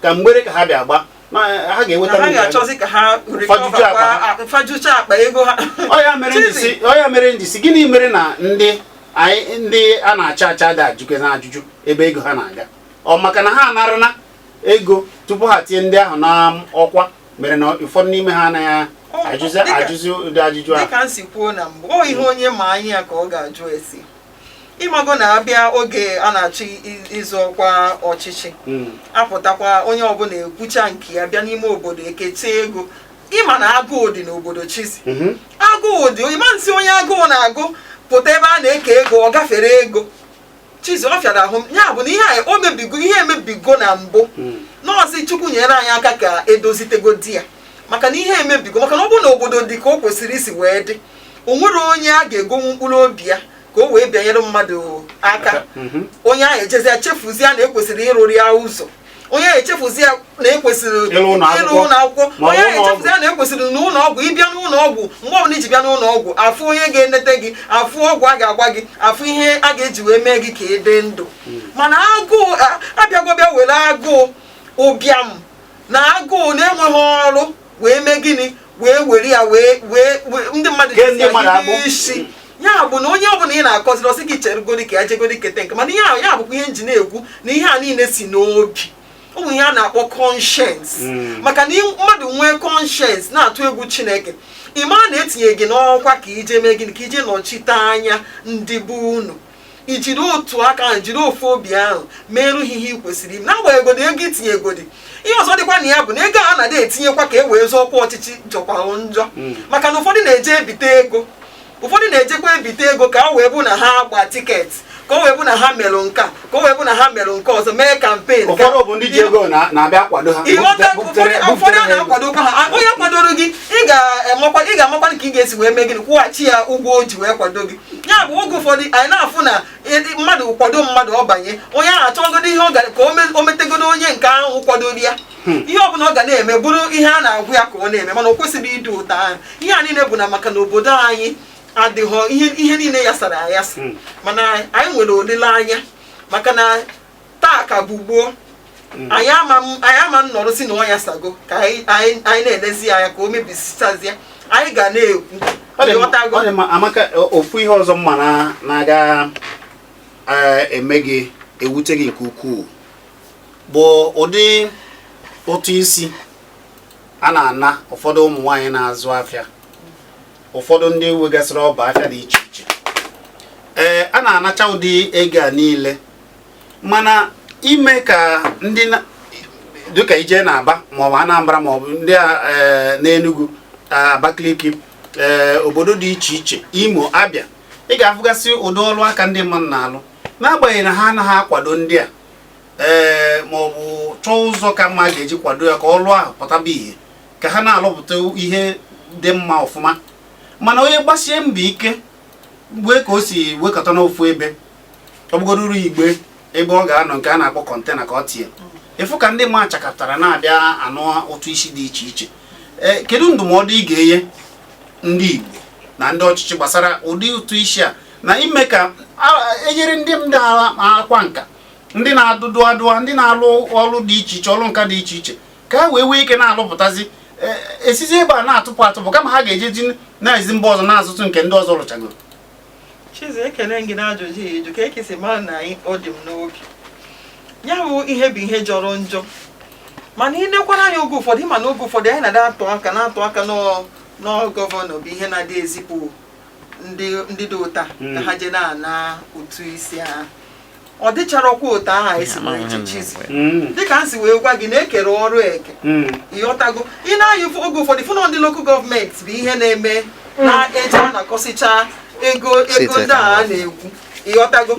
Speaker 2: ka mgbere ka ha bịa gba na ha ga-eweta
Speaker 3: Na ha
Speaker 2: n'oge ha.
Speaker 3: ga-achọzi ka ha
Speaker 2: Fajuju akpa ha.
Speaker 3: fajucha akpa ego ha.
Speaker 2: Ọ ya mere njisi, ọ ya mere njisi, gịnị mere na ndị anyị, ndị a na-acha acha dị ajụke na ajụjụ ebe ego ha na-aga? Ọ maka na ha anarana ego tupu ha tinye ndị ahụ na ọkwa mere na ụfọdụ n'ime ha anaghị ajụzi ajụzi ụdị ajụjụ ahụ?
Speaker 3: Dịka m si kwuo na mbụ, ọ ihe onye ma anya ya ka ọ ga-ajụ esi. Ịmago na-abịa oge a na-achọ ịzọ ọkwa ọchịchị, apụtakwa, onye ọbụla ekwucha nke ya, bịa n'ime obodo ekecha ego. Ịma na agụụ dị n'obodo, Chizi. Agụụ dị. Ịma nsị onye agụụ na-agụ pụta ebe a na-eke ego, ọ gafere ego. Chizi, ọ fịara ahụ. Ya bụ na ihe a o mebigo, ihe emebigo na mbụ. Nọọsụ, Chukwu nyere anyị aka ka edozitego di ya, maka na ihe emebigo. Maka na ọ bụrụ na obodo dị ka o kwesịrị isi wee dị, o nwere onye a ga-egonwu mkpụrụ obi ya ka o wee bịanyere mmadụ aka. Onye ahụ ejezie chefuzie na ekwesịrị ịrụrụ ya ụzọ, onye ahụ echefuzie na ekwesịrị
Speaker 2: Ịrụ ụlọ akwụkwọ.
Speaker 3: Ịrụ ụlọ akwụkwọ.
Speaker 2: Ma ọ
Speaker 3: Onye ahụ
Speaker 2: ụlọ ọgwụ.
Speaker 3: echefuzie na ekwesịrị na ụlọ ọgwụ, ịbịa n'ụlọ ọgwụ, mgbe ọbụla iji bịa n'ụlọ ọgwụ, afụ onye ga-enete gị, afụ ọgwụ a ga-agba gị, afụ ihe a ga-eji wee mee gị ka ị dị ndụ. Mana agụụ abịago bịa were agụụ, ụbịam na agụụ na-enweghị ọrụ wee mee gịnị? Wee were ya wee ndị mmadụ
Speaker 2: Kee ndị
Speaker 3: jizi
Speaker 2: mmadụ
Speaker 3: ahịrị
Speaker 2: agbụ.
Speaker 3: isi. Ya bụ na onye ọbụla ị na-akọziri, ọsị gị cheregodi ka ya jegodi kete nke. Mana ihe ahụ ya bụkwa ihe nji na-ekwu na ihe a niile si n'obi, ụmụ ihe a na-akpọ conscience. Maka na mmadụ nwee conscience, na-atụ egwu Chineke, ị maa na etinye gị n'ọkwa ka ije mee gịnị? Ka ije nọchite anya ndị bụ unu. Ijiri otu aka ahụ, jiri ofu obi ahụ merụ ha ihe ị kwesịrị ime, n'agbanyeghị ego itinye egodi. Ihe ọzọ dịkwa na ya bụ na ego a na-adị etinyekwa ka e wee zụọ ọkwa ọchịchị jọkwalụ njọ, maka na ụfọdụ na-eje ebite ego, ụfọdụ na-ejekwa ebite ego ka o wee bụ na ha gba ticket, ka o wee bụ na ha melụ nke a, ka o wee bụ na ha melụ nke ọzọ, mee campaign.
Speaker 2: Ụfọdụ bụ ndị ji ego na-abịa akwado ha.
Speaker 3: Ịghọta?
Speaker 2: Buputere
Speaker 3: Ụfọdụ a
Speaker 2: ha ego.
Speaker 3: na-akwadokwa ha. Onye kwadoro gị, ị ga-amakwa, ị ga-amakwa ka ị ga-esi wee mee gịnị, kwụghachi ya ụgwọ o ji wee kwado gị. Ya bụ oge ụfọdụ anyị na-afụ na mmadụ kwado mmadụ, ọ banye, onye ahụ achọgodo ihe ọ ga ka o metegodo onye nke ahụ kwadoro ya. Ihe ọbụla ọ ga na-eme bụrụ ihe a na-agwụ ya ka ọ na-eme, mana o kwesịrị ịdị ụtọ ahụ. Ihe a niile bụ na maka na obodo anyị adịghọ ihe niile yasara ayasa. Mana anyị nwere olileanya, maka na taa ka bụ gboo. Anyị ama nnọrọ si na ọ yasago ka anyị na-elezi ya anya ka o mebisichazie. Anyị ga na-ekwu.
Speaker 2: Ọ dị mma.
Speaker 3: Ịghọtago?
Speaker 2: Ọ dị mma, Amaka. Ofu ihe ọzọ mma na na-aga eme gị ewute gị nke ukwuu bụ ụdị Ụtụ isi a na-ana ụfọdụ ụmụ nwaanyị na-azụ afịa, ụfọdụ ndị nwegasịrị ọba afịa dị iche iche, ee, a na-anacha ụdị ego a niile, mana ime ka ndị dịka ije na-Aba maọbụ Anambra maọbụ ndị n'Enugu, Abakaliki, ee, obodo dị iche iche, Imo, Abịa, ị ga-afụgasị ụdị ọrụ aka ndị mmadụ na-alụ, n'agbanyeghị na ha anaghị akwado ndị a, ee, maọbụ chọọ ụzọ ka mma ga-eji kwado ya ka ọrụ ahụ pụtaba ihe, ka ha na-alụpụta ihe dị mma ọfụma. Mana onye gbasie mbọ ike mgbe ka o si wekọta n'ofu ebe, ọ bụgodoro igbe ebe ọ ga-anọ nke a na-akpọ container ka ọ tie, ịfụ ka ndị mmadụ chakọtara na-abịa anụ ụtụ isi dị iche iche. Ee, kedu ndụmọdụ ị ga-enye ndị Igbo na ndị ọchịchị gbasara ụdị ụtụ isi a na ime ka enyere ndị na-akwa nka, ndị na-adụdụ adụa, ndị na-alụ ọrụ dị iche iche, ọrụ nka dị iche iche, ka ha wee nwee ike na-alụpụtazi, esizi ebe a na-atụpụ atụpụ, kama ha ga-ejeji na-ezi mba ọzọ na-azụtụ nke ndị ọzọ lụchagoro?
Speaker 3: Chizi, ekele gị n'ajụjụ ya ịjụ ka ekesi mara na ọ dị m n'obi. Ya bụ ihe bụ ihe jọrọ njọ, mana ị nekwara anya oge ụfọdụ, ịma na oge ụfọdụ anyị na-ada atụ aka na-atụ aka nọọ gọvanọ bụ ihe na-adị ezipụ ndị dị ụta ka ha jee na-ana ụtụ isi ahụ. Ọ dịcharọkwa ụtọ ahụ esi wee che, Chizi. Dịka m si wee gwa gị na ekere ọrụ eke, ịghọtago? Ị na-anya oge ụfọdụ fụ na ndị local government bụ ihe na-eme na-eje a na-akọsịcha ego ndị a na-ekwu, ịghọtago?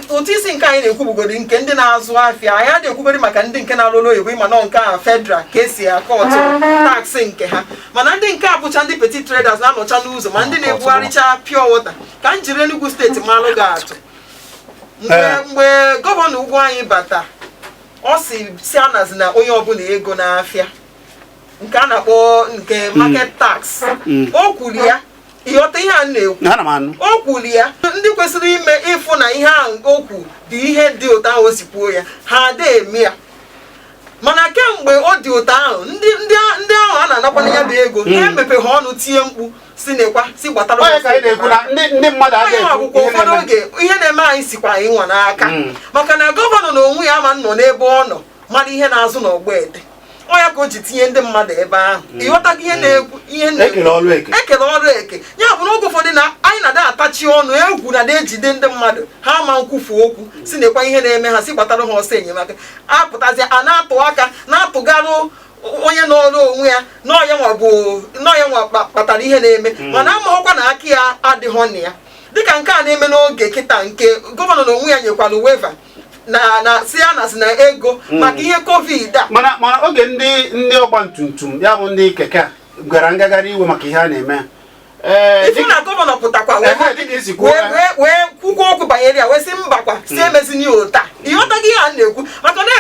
Speaker 3: Ụtụ isi nke anyị na-ekwu bugodi nke ndị na-azụ afịa. Anyị adịghị ekwugodi maka ndị nke na-alụ ụlọ oyibo, ịma nọ nke a federal ka esi akọtụ tax nke ha. Mana ndị nke a bụcha ndị petty traders na-anọcha n'ụzọ, ma ndị na-ebugharịcha pure water. Ka m jiri Enugu Steeti malụ gị atụ. Mgbe gọvanọ Ugwuanyi bata, ọ si anazi na onye ọbụla ego n'afịa nke a na-akpọ nke market tax. O kwuru ya, ịghọta ihe a na-ekwu?
Speaker 2: Ana m anụ.
Speaker 3: O kwuru ya, ndị kwesịrị ime ịfụ na ihe ahụ o kwu dị ihe dị ụtọ ahụ o si kwuo ya, ha ada eme ya. Mana kemgbe ọ dị ụtọ ahụ, ndị ahụ a na-anakwana ya bụ ego, ha emepe ha ọnụ tie mkpu si nekwa si gbatara.
Speaker 2: Onye ka anyị na-ekwu na ndị mmadụ
Speaker 3: anyị
Speaker 2: adịghị
Speaker 3: akwụkwọ
Speaker 2: ekwu ihe
Speaker 3: ụfọdụ
Speaker 2: na-eme.
Speaker 3: Oge ihe na-eme anyị sikwa anyị nwa n'aka, maka na gọvanọ na onwe ya ama nọ n'ebe ọ nọ mara ihe na-azụ n'ọgba ede. Ọ ya ka o ji tinye ndị mmadụ ebe ahụ, ịghọtago ihe na-ekwu ihe na-ekwu?
Speaker 2: Ekere ọrụ eke.
Speaker 3: Ekere ọrụ eke. Ya bụ n'oge ụfọdụ na anyị na-ada atachi ọnụ, egwu na ejide ndị mmadụ, ha ama nkwufu okwu si nekwa ihe na-eme ha, si gbatara ha ọsọ enyemaka. Apụtazi a na-atụ aka na-atụgarụ onye n'ọrụ onwe ya n'ọya nwa bụ n'ọya nwa kpatara ihe na-eme, mana amaghọkwa na aka ya adịghọ na ya. Dịka nke a na-eme n'oge kịta, nke gọvanọ na onwe ya nyekwara waiver na si ya na si na ego maka ihe COVID a.
Speaker 2: Mana oge ndị ọgba tum tum, ya bụ ndị keke a, gara ngagharị iwe maka ihe a na-eme, ee,
Speaker 3: ifu na gọvanọ pụtakwa wee
Speaker 2: Ehe, dịka esi kwuo
Speaker 3: wee
Speaker 2: ya.
Speaker 3: wee kwukwa okwu banyere ya, wee sị mbakwa, si emezina ya ụta. Ịghọtago ihe a na-ekwu? Maka na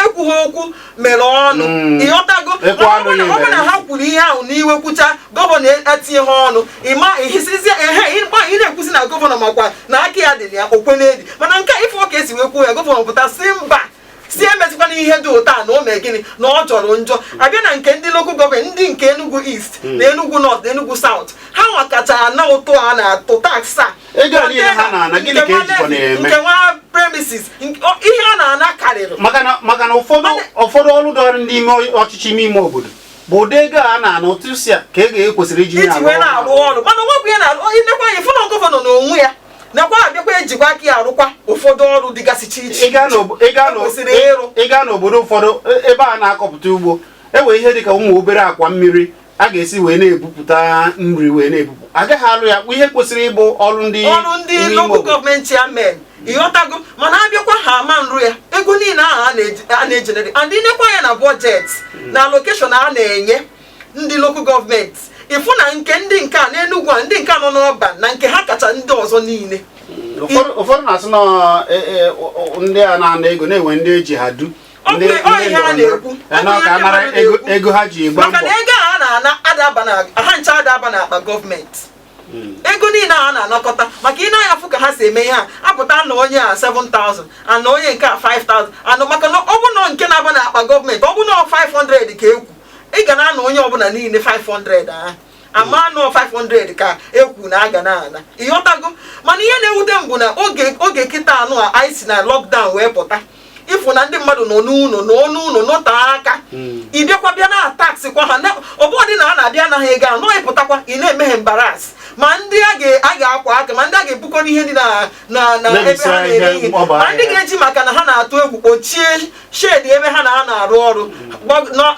Speaker 3: ekwughị okwu mere ọnụ. Ịghọtago?
Speaker 2: Ekwu
Speaker 3: Mana ọ
Speaker 2: anụghị
Speaker 3: bụrụ na
Speaker 2: mere.
Speaker 3: ha kwuru ihe ahụ n'iwe kwucha, gọvanọ etinye ha ọnụ, ịma ihisizie ehe ịgba ị na-ekwuzi na gọvanọ makwa na aka ya dị na ya okwe n'edi. Mana nke a, ife ka esi wee kwuo ya, gọvanọ pụta si mba, si emezikwana ihe dị ụtọ a, na o mee gịnị, na ọ jọrọ njọ. Abịa na nke ndị local government, ndị nke Enugu East na Enugu North na Enugu South, ha nwa kacha ana ụtụ a na-atụ tax a.
Speaker 2: Ego a niile ha na-ana, gịnị ka ejikwa na-eme?
Speaker 3: Nke nwa premises, ihe a na-ana karịrị.
Speaker 2: Maka na ụfọdụ ọrụ dọrọ ndị ime ọchịchị ime ime obodo bụ ụdị ego a na-ana ụtụ isi a ka ego ekwesịrị iji
Speaker 3: iji
Speaker 2: na-arụ
Speaker 3: wee
Speaker 2: ọrụ.
Speaker 3: Na-arụ ọrụ, mana onwekwu ya na-arụ. Inekwa anyị fụ na gọvanọ na onwe ya nakwa abịakwa ejikwa aka ya arụkwa ụfọdụ ọrụ dịgasịcha iche
Speaker 2: Ị gaa n'obo- ị gaa n'o-
Speaker 3: ekwesịrị ịrụ.
Speaker 2: Ị gaa n'obodo ụfọdụ, ebe a na-akọpụta ugbo, e nwere ihe dịka ụmụ obere akwa mmiri a ga-esi wee na-ebupụta nri wee na-ebupụ, agaghị alụ ya, ihe kwesịrị ịbụ ọrụ ndị
Speaker 3: ọrụ ndị
Speaker 2: ime ime
Speaker 3: local
Speaker 2: obodo.
Speaker 3: government chairman, ịghọtago? Mana abịakwa ha ama nrụ ya, ego niile ahụ a na-ejenere and inekwa ya na budget na allocation a na-enye ndị local government, ịfụ na nke ndị nke a n'Enugwu a, ndị nke a nọ n'ọba na nke ha kacha ndị ọzọ niile.
Speaker 2: Ụfọdụ na-asị na ndị a na-ana ego na-enwe ndị eji ha du
Speaker 3: Ọ bụ
Speaker 2: ndị
Speaker 3: ọ ihe a
Speaker 2: ndọrọ ndọrọ.
Speaker 3: na-ekwu. Ọ bụ
Speaker 2: Na
Speaker 3: ihe
Speaker 2: ka a
Speaker 3: ndị
Speaker 2: mara
Speaker 3: mmadụ
Speaker 2: ego
Speaker 3: na-ekwu.
Speaker 2: ego ha ji egba
Speaker 3: Maka
Speaker 2: mbọ.
Speaker 3: Na ego a na-ana adaba na ha ncha adaba n'akpa gọọmenti. Ego niile a na-anakọta, maka ị na-anya fụ ka ha si eme ihe a, apụta na onye a 7000, ana onye nke a 5000 anọ. Maka na ọ bụ na nke na-aba n'akpa gọọmenti, ọ bụ na 500 ka ekwu, ị ga na-ana onye ọbụla niile 500 ahụ, ama anọ 500 ka ekwu na aga na-ana, ịghọtago? Mana ihe na-ewute m bụ na oge kịta anụ a anyị si na lockdown wee pụta, Ịfụ na ndị mmadụ nọ n'ụlọ, nọ n'ụlọ nọte aka, ị bịakwa bịa na taxịkwa ha. Ọbụdị na a na-abịa anaghị ego anọ, ịpụtakwa ị na-eme ha embarrass, ma ndị a ga-akwa aka, ma ndị a ga-ebukọrọ ihe dị na ebe ha na-ere ihe, ma ndị ga-eji maka na ha na-atụ egwu kpochie shed ebe ha na-arụ ọrụ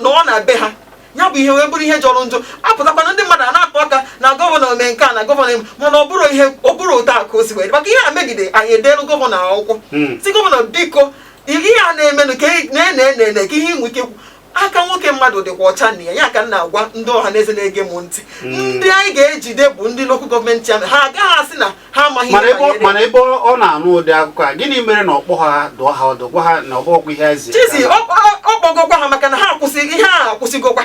Speaker 3: nọ na be ha. Ya bụ ihe wee bụrụ ihe jọrọ njọ. Apụtakwana ndị mmadụ a na-atụ aka na gọvanọ mee nke a, na gọvanọ eme, mana ọ bụrụ ihe ọ bụrụ otu a ka o si wee dị. Maka ihe a megide anyị, edeelu gọvanọ akwụkwọ, si gọvanọ, biko, ihe a na-emenụ ka na-ene ka ihe inwe ike kwu aka nwoke mmadụ dịkwa ọcha na ya. Ya ka m na-agwa ndị ọha na eze na-ege m ntị, ndị anyị ga-ejide bụ ndị local government chairman. Ha agaghị asị na ha amaghị
Speaker 2: mana
Speaker 3: ihe
Speaker 2: ebe
Speaker 3: banyere.
Speaker 2: Mana ebe ọ na-anụ ụdị akụkọ a, gịnị mere na ọkpọ ha, dụọ ha ọdụ, gwa ha na ọ bụghịkwa ihe ezi?
Speaker 3: Chizi, ọ kpọgokwa ha, maka na ha akwụsị ihe a, akwụsịgokwa,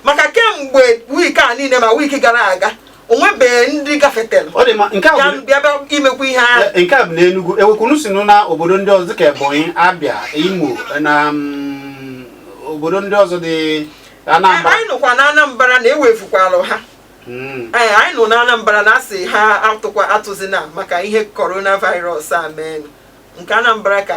Speaker 3: maka kemgbe week a niile ma week gara aga, o nwebeghị ndị gafetere
Speaker 2: Ọ dị mma, nke a
Speaker 3: bịa
Speaker 2: bụ
Speaker 3: bịa bịa imekwa ihe ahụ.
Speaker 2: Nke a bụ n'Enugu. Ewekwunu si nụ na obodo ndị ọzọ dịka Ebonyi, Abịa, Imo na obodo ndị ọzọ dị Anambra.
Speaker 3: Anyị nụkwa na Anambra na-ewefukwalụ ha. Ee, anyị nụ na Anambra na asị ha atụkwa atụzina maka ihe coronavirus a meenụ. Nke Anambra ka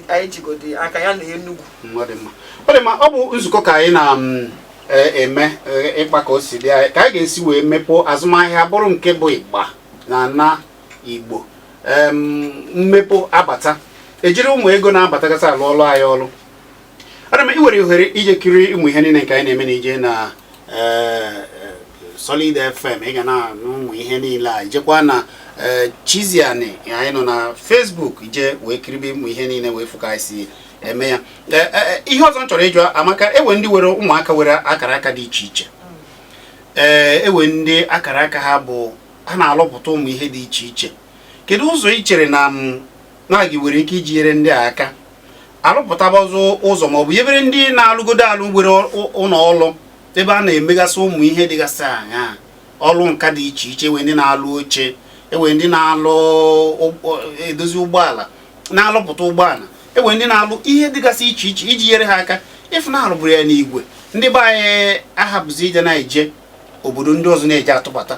Speaker 3: anyị jigodi aka ya na Enugu.
Speaker 2: Ọ dị mma, ọ dị mma. Ọ bụ nzukọ ka anyị na-eme ịkpa ka o si dị anyị, ka anyị ga-esi wee mepee azụmahịa bụrụ nke bụ ịgba na na Igbo. Mmepe abata, ejiri ụmụ ego na-abatagasị alụ ọlụ anyị ọlụ. Ana m iwere ohere ije kiri ụmụ ihe niile nke anyị na-eme na ije na Solid FM. Ị ga na-anụ ụmụ ihe niile a. Ijekwa na Chiziani, anyị nọ na Facebook, ije wee kiribe ụmụ ihe niile, wee fụ ka anyị si eme ya. Ihe ọzọ m chọrọ ịjụ Amaka, ewe ndị were ụmụaka were akara aka dị iche iche, ee, ewe ndị akara aka ha bụ ha na-alụpụta ụmụ ihe dị iche iche. Kedu ụzọ ị chere na m na gị nwere ike iji nyere ndị a aka alụpụtabazụ ụzọ, maọbụ nyebere ndị na-alụgodo alụ nwere ụlọ ọrụ ebe a na-emegasị ụmụ ihe dịgasị aṅaa, ọrụ nka dị iche iche? Ewe ndị na-alụ oche, ewe ndị na-alụ edozi ụgbọala, na-alụpụta ụgbọala, ewe ndị na-alụ ihe dịgasị iche iche, iji nyere ha aka ịfụ na alụbụrụ ya n'igwe, ndị be anyị ahapụzi ije na-eje obodo ndị ọzọ na-eje atụbata,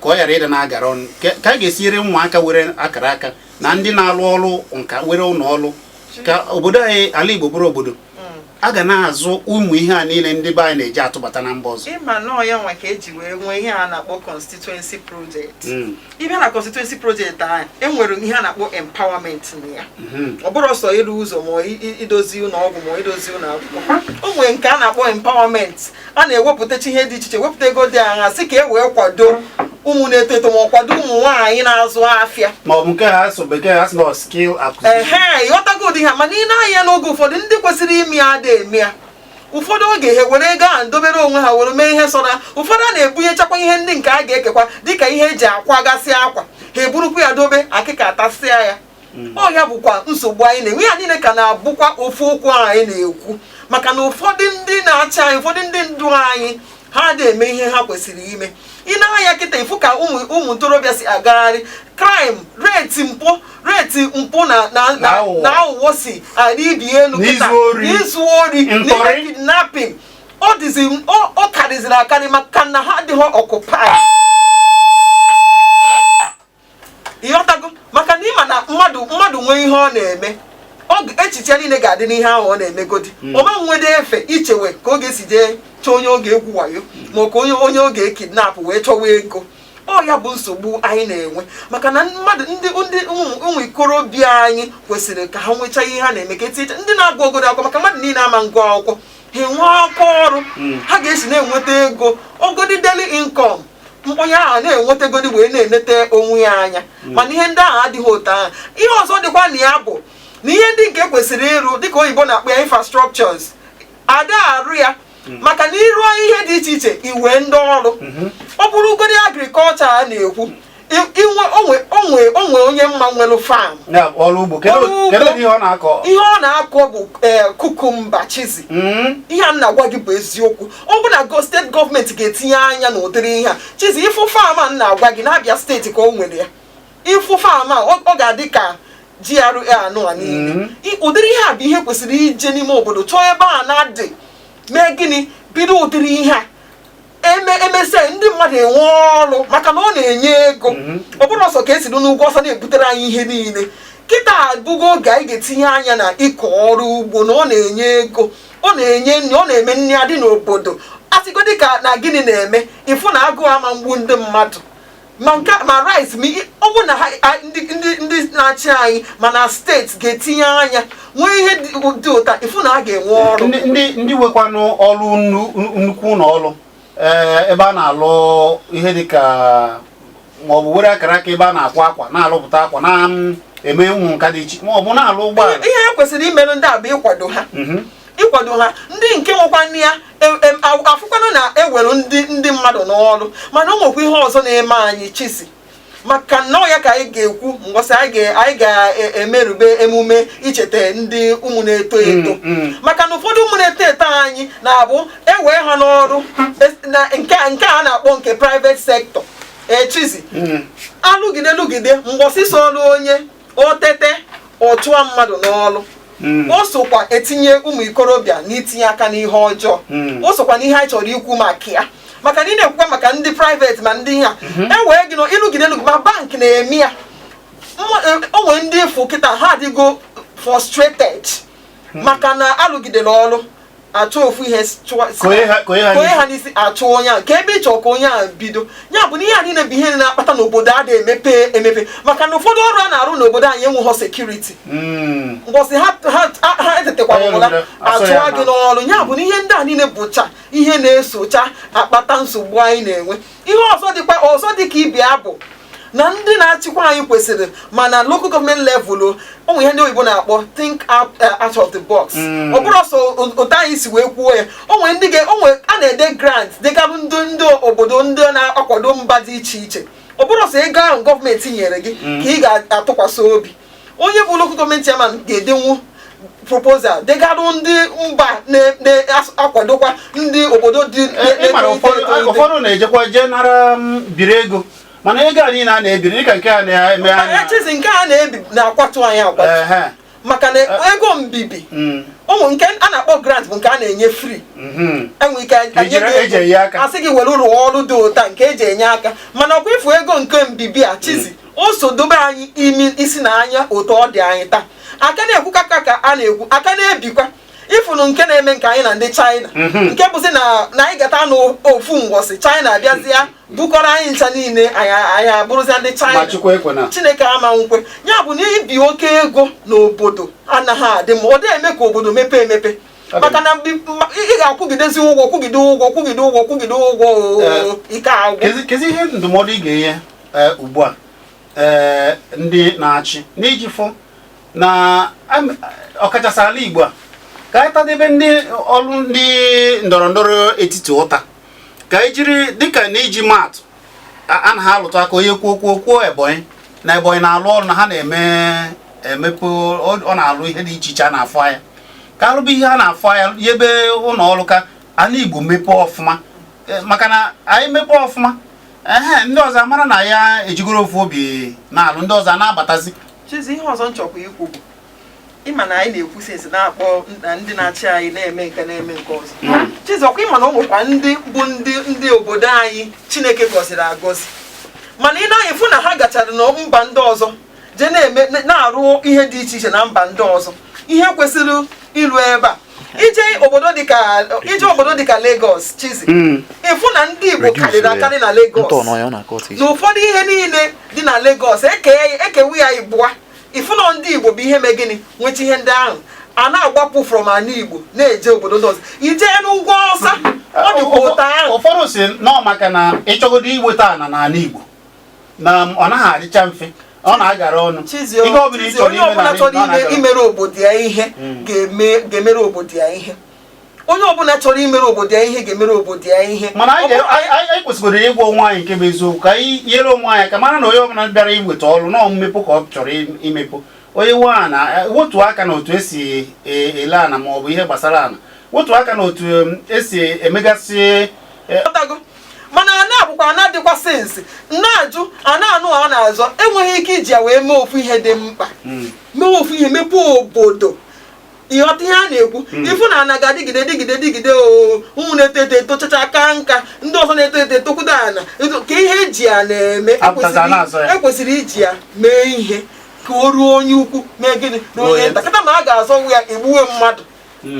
Speaker 2: ka ọ ghara ịda na-agara ọnụ, ka a ga-esi nyere ụmụaka were akara aka na ndị na-alụ ọrụ nka were ụlọ ọrụ, ka obodo anyị, ala Igbo, bụrụ obodo a ga na-azụ ụmụ ihe a niile ndị be anyị na-eji atụbata na mba ọzọ?
Speaker 3: Ịma nọọ ya nwa ka eji wee nwee ihe a na-akpọ constituency project. Ịbịa na constituency project ahụ, enwere ihe a na-akpọ empowerment na ya. Ọ bụrụ sọ ịrụ ụzọ ma idozi ụlọ ọgwụ ma idozi ụlọ akwụkwọ, o nwere nke a na-akpọ empowerment. A na-ewepụtacha ihe dị iche iche, wepụta ego dị agha, sị ka e wee kwado ụmụ na-eto eto ma ọ kwado ụmụ nwaanyị na-azụ afịa,
Speaker 2: ma ọ bụ nke ha so bekee ha sị na skill acquisition.
Speaker 3: Ehe, ịghọtago ụdị ha. Mana ị na-anya n'oge ụfọdụ, ndị kwesịrị ime ya ada eme ya. Ụfọdụ oge ha were ego ahụ dobere onwe ha, were mee ihe sọrọ ha. Ụfọdụ a na-ebunyechakwa ihe ndị nke a ga-ekekwa, dịka ihe eji akwagasị akwa, ha eburukwa ya dobe, akịka atasịa ya. Ọ ya bụkwa nsogbu anyị na-enwe. Ya niile ka na-abụkwa ofu okwu ahụ anyị na-ekwu, maka na ụfọdụ ndị na-achị anyị, ụfọdụ ndị ndu anyị, ha adịghị eme ihe ha kwesịrị ime. Ị na-anya kịta, ịfụ ka ụmụ ntorobịa si agagharị, crime rate, mpụ rate, mpụ na
Speaker 2: Na aghụghọ.
Speaker 3: na aghụghọ si arị ibi elu kịta.
Speaker 2: N'izu ori.
Speaker 3: N'izu ori.
Speaker 2: Ntọrị.
Speaker 3: N'ihe kidnapping, ọ dịzi ọ karịziri akarị, maka na ha adịghị occupy. Ịghọtago? Maka na ịma na mmadụ nwee ihe ọ na-eme, echiche niile ga-adị n'ihe ahụ ọ na-emegodi. Ọ ma nwede efe ichewe ka ọ ga-esi jee chọọ onye ọ ga-egwu wayo, ma ọ ka onye ọ ga-ekidnap wee chọwa ego. Ọ ya bụ nsogbu anyị na-enwe, maka na mmadụ ndị ụmụ ikorobịa anyị kwesịrị ka ha nwechaa ihe ha na-eme, ka etinyecha ndị na-agụ ogodo akwụkwọ, maka mmadụ niile ama ngụ akwụkwọ. Ha enwee aka ọrụ ha ga-esi na-enweta ego, ogodi daily income onye ahụ na-enwetagodi wee na-enete onwe ya anya. Mana ihe ndị ahụ adịghị otu ahụ. Ihe ọzọ dịkwa na ya bụ na ihe ndị nke kwesịrị ịrụ, dịka oyibo na-akpọ ya infrastructures, ada arụ ya, maka na ịrụọ ihe dị iche iche, iwe ndị ọrụ. Ọ bụrụ ugodi agriculture a na-ekwu, inwe onwe onye mma nwere farm.
Speaker 2: Ya bụ ọrụ ugbo. Kedu
Speaker 3: Ọrụ ugbo.
Speaker 2: Kedu ụdị ihe ọ na-akọ?
Speaker 3: Ihe ọ na-akọ bụ cucumber, chizi. Ihe a m na-agwa gị bụ eziokwu. Ọ bụ na steeti gọọmenti ga-etinye anya n'ụdịrị ihe a, chizi. Ịfụ farm a m na-agwa gị, na-abịa steeti ka o nwere ya. Ịfụ farm a, ọ ga-adị ka GRA anụ a niile. Ụdịrị ihe a bụ ihe kwesịrị ije n'ime obodo, chọọ ebe a na-adị mee gịnị, bido ụdịrị ihe a eme, emesịa ndị mmadụ enwe ọrụ, maka na ọ na-enye ego. Ọ bụrụ ọsọ ka esi n'ugwu ọsọ na-ebutere anyị ihe niile. Kịta abụgo oge anyị ga-etinye anya na ịkọ ọrụ ugbo, na ọ na-enye ego, ọ na-enye nri, ọ na-eme nri adị n'obodo. Asịgodi ka na gịnị na-eme, ịfụ na agụụ ama mgbu ndị mmadụ, ma nke ma rice, ma ọ bụ na ha ndị na-achị anyị ma na steeti ga-etinye anya nwee ihe dị ụta, ịfụ na a ga-enwe ọrụ.
Speaker 2: Ndị nwekwanụ ọrụ nnukwu ụlọ ọrụ, ebe a na-alụ ihe dịka maọbụ were akara aka, ebe a na-akwa akwa, na-alụpụta akwa, na-eme ụmụ nka dị iche, maọbụ na-alụ ụgbọala.
Speaker 3: Ihe ha kwesịrị imerụ ndị a bụ ịkwado ha, ịkwado ha. Ndị nke nwekwa nne ya afụkwanụ na ewere ndị mmadụ n'ọrụ. Mana o nwekwa ihe ọzọ na-eme anyị, Chisi, maka nnọọ ya ka anyị ga-ekwu mbọsị anyị ga-emerube emume icheta ndị ụmụ na-eto eto, maka na ụfọdụ ụmụ na-eto eto anyị na-abụ ewee ha n'ọrụ na nke a na-akpọ nke private sector, echizi alụgide lụgide mgbọsị so ọrụ onye o tete, ọ chụọ mmadụ n'ọrụ. O sokwa etinye ụmụ ikorobịa n'itinye aka n'ihe ọjọọ. O sokwa n'ihe anyị chọrọ ikwu maka ya, maka na ị na-ekwukwa maka ndị private ma ndị ihe a e wee gị nọ ịlụgide lụgide, ma bank na-eme ya. O nwere ndị ịfụ kịta ha adịgo frustrated maka na alụgidere ọrụ, achọ ofu ihe
Speaker 2: Konye ha
Speaker 3: konye ha n'isi, achụ onye ahụ ka ebe ịchọ ka onye ahụ bido. Ya bụ na ihe a niile bụ ihe na-akpata n'obodo a na-emepe emepe, maka na ụfọdụ ọrụ a na-arụ n'obodo anyị enweghị security. Mbọsị ha etetekwara
Speaker 2: Onye
Speaker 3: ụra
Speaker 2: rụgide, asọ ya
Speaker 3: achụwa gị n'ọrụ. Ya bụ na ihe ndị a niile bụcha ihe na-esocha akpata nsogbu anyị na-enwe. Ihe ọzọ dịkwa ọzọ dị ka ibia bụ na ndị na-achịkwa anyị kwesịrị, mana local government level o nwere ihe ndị oyibo na-akpọ think out of the box. Ọ bụrụ ọsọ otu anyị si wee kwuo ya, o nwere ndị ga o nwere a na-ede grant dịgarụ ndị obodo ndị na-akwado mba dị iche iche. Ọ bụrụ ọsọ ego ahụ gọọmenti nyere gị ka ị ga-atụkwasị obi, onye bụ local government chairman ga-edenwu proposal degarụ ndị mba na-akwadokwa ndị obodo dị
Speaker 2: Ị mara ụfọdụ
Speaker 3: na-etolite.
Speaker 2: Ụfọdụ na-ejekwa jee nara biri ego, mana ego a niile a na-ebiri dịka nke a na-eme anya.
Speaker 3: Echizi nke a na-ebi na-akwatu anyị akwatu, maka na ego mbibi, ụmụ nke a na-akpọ grant bụ nke a na-enye free, enwe ike enye gị
Speaker 2: Eji enye aka.
Speaker 3: asị gị were rụọ ọrụ dị ụta nke eji enye aka. Mana ọkwa ifu ego nke mbibi a, Chizi, o so dobe anyị imi isi na anya otu ọ dị anyị taa. Aka na-ekwu kaka ka a na-ekwu, aka na-ebikwa ifunu nke na-eme nke anyị na ndị China, nke bụzi na anyị gata n'ofu ngwọsị China abịazịa bukọrọ anyị ncha niile, anyị abụrụzia ndị
Speaker 2: Ma
Speaker 3: China.
Speaker 2: Chukwu ekwena.
Speaker 3: Chineke ama nkwe. Ya bụ na ibi oke ego n'obodo anaghị adị mma, ọ dịghị eme ka obodo mepee emepe, maka na ị ga-akwụgidezi ụgwọ, kwụgide ụgwọ, kwụgide ụgwọ, kwụgide ụgwọ oo, ike agwụ.
Speaker 2: Kezi ihe ndụmọdụ ị ga-enye ugbu a ndị na-achị n'iji fụ na ọkachasị ala Igbo a, ka anyị tadebe ndị ọrụ ndị ndọrọ ndọrọ etiti ụta, ka anyị jiri dịka na iji maatụ a na ha alụtụ aka, onye kwuo kwuo kwuo Ebonyi na Ebonyi na-alụ ọrụ na ha na-eme emepe, ọ na-alụ ihe dị iche iche a na-afụ anya, ka alụba ihe a na-afụ anya ebe ụlọ ọrụ, ka ala Igbo mepee ọfụma. Maka na anyị mepee ọfụma, ehe, ndị ọzọ amara na ya ejigoro ofu obi na-alụ, ndị ọzọ a na-abatazi.
Speaker 3: Chizi, ihe ọzọ nchọkwa ikwu bụ, ịma na anyị na-ekwu since na-akpọ na ndị na-achị anyị na-eme nke na-eme nke ọzọ. Chizi, ọkwa ịma na ọ nwekwa ndị bụ ndị obodo anyị Chineke gọziri agọzi, mana ị na-anya fụ na ha gachara na mba ndị ọzọ jee na-eme na-arụ ihe dị iche iche na mba ndị ọzọ, ihe kwesịrị ịrụ ebe a. Ije obodo dịka Lagos, Chizi, ịfụ na ndị Igbo karịrị akarị na Lagos, na ụfọdụ ihe niile dị na Lagos ekewe ya ịbụa, ịfụ na ndị Igbo bụ ihe mee gịnị nweta ihe ndị ahụ a na-agbapụ from ala Igbo na-eje obodo ndị ọzọ. Ije n'ugwu Awụsa, ọ dịkwa ụtọ ahụ.
Speaker 2: Ụfọdụ si nọọ maka na ịchọgodo iweta ana n'ala Igbo na ọ naghị adịcha mfe, ọ na-agara ọnụ.
Speaker 3: Chizi,
Speaker 2: ihe ọ bụla ị
Speaker 3: Chizi,
Speaker 2: chọrọ
Speaker 3: onye
Speaker 2: ime
Speaker 3: ọbụla
Speaker 2: n'ala
Speaker 3: chọrọ
Speaker 2: Igbo, ọ
Speaker 3: ime
Speaker 2: na-agara ọnụ.
Speaker 3: imere obodo ya ihe ga-emere obodo ya ihe. Onye ọbụla chọrọ imere obodo ya ihe ga-emere obodo ya ihe.
Speaker 2: Mana anyị kwesịrị ịgwa onwe anyị nke bụ eziokwu, ka anyị nyere onwe anyị ka mara na onye ọbụla bịara iweta ọrụ na mmepụ ka ọ chọrọ imepụ. Onye nwe ana wetuo aka na otu esi ele ana ma ọ bụ ihe gbasara ana, wetuo aka na otu esi emegasị
Speaker 3: Ghọtago? Mana ana abụkwa ana dịkwa since na-ajụ ana anụ a na-azọ, enweghị ike iji ya wee mee ofu ihe dị mkpa, mee ofu ihe mepee obodo. Ịghọta ihe a na-ekwu? Ịfụ na ana ga-adịgide dịgide dịgide o, ụmụ na-eto eto etochacha aka nka, ndị ọzọ na-eto eto etokwudo ana ka ihe eji ya na-eme.
Speaker 2: Apụtazi a na-azọ ya.
Speaker 3: Ekwesịrị iji ya mee ihe. Ka o ruo onye ukwu, mee gịnị na onye nta kata ma a ga-azọnwu ya, egbuwe mmadụ,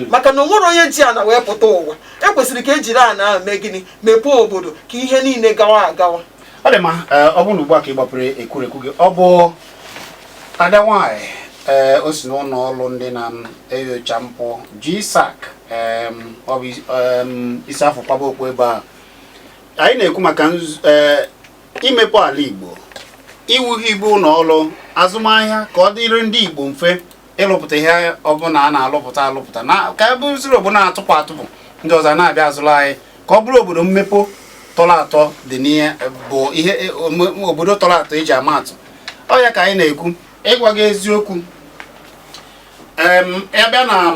Speaker 3: maka na o nwere onye ji ana wee pụta ụwa. Ekwesịrị ka ejiri ana ahụ mee gịnị? Mepee obodo ka ihe niile gawa agawa.
Speaker 2: Ọ dị mma. Ee, ọ bụrụ na ugbu a ka ị gbapụrụ ekwurekwu gị, ọ bụ ada nwanyị, ee, o si n'ụlọ ọrụ ndị na-enyocha mpụ GSAC. Ọ bụ isi afọ kwaba okpu ebe a. Anyị na-ekwu maka imepe ala Igbo, iwuhe igbe ụlọ ọrụ azụmahịa, ka ọ dịrị ndị Igbo mfe ịlụpụta ihe ọbụla a na-alụpụta alụpụta, na ka e bụrụziri obodo na-atụpụ atụpụ, ndị ọzọ na-abịa azụrụ anyị, ka ọ bụrụ obodo mmepe tọrọ atọ dị n'ihe bụ ihe obodo tọrọ atọ eji ama atụ. Ọ ya ka anyị na-ekwu. Ịgwa gị eziokwu, ebe na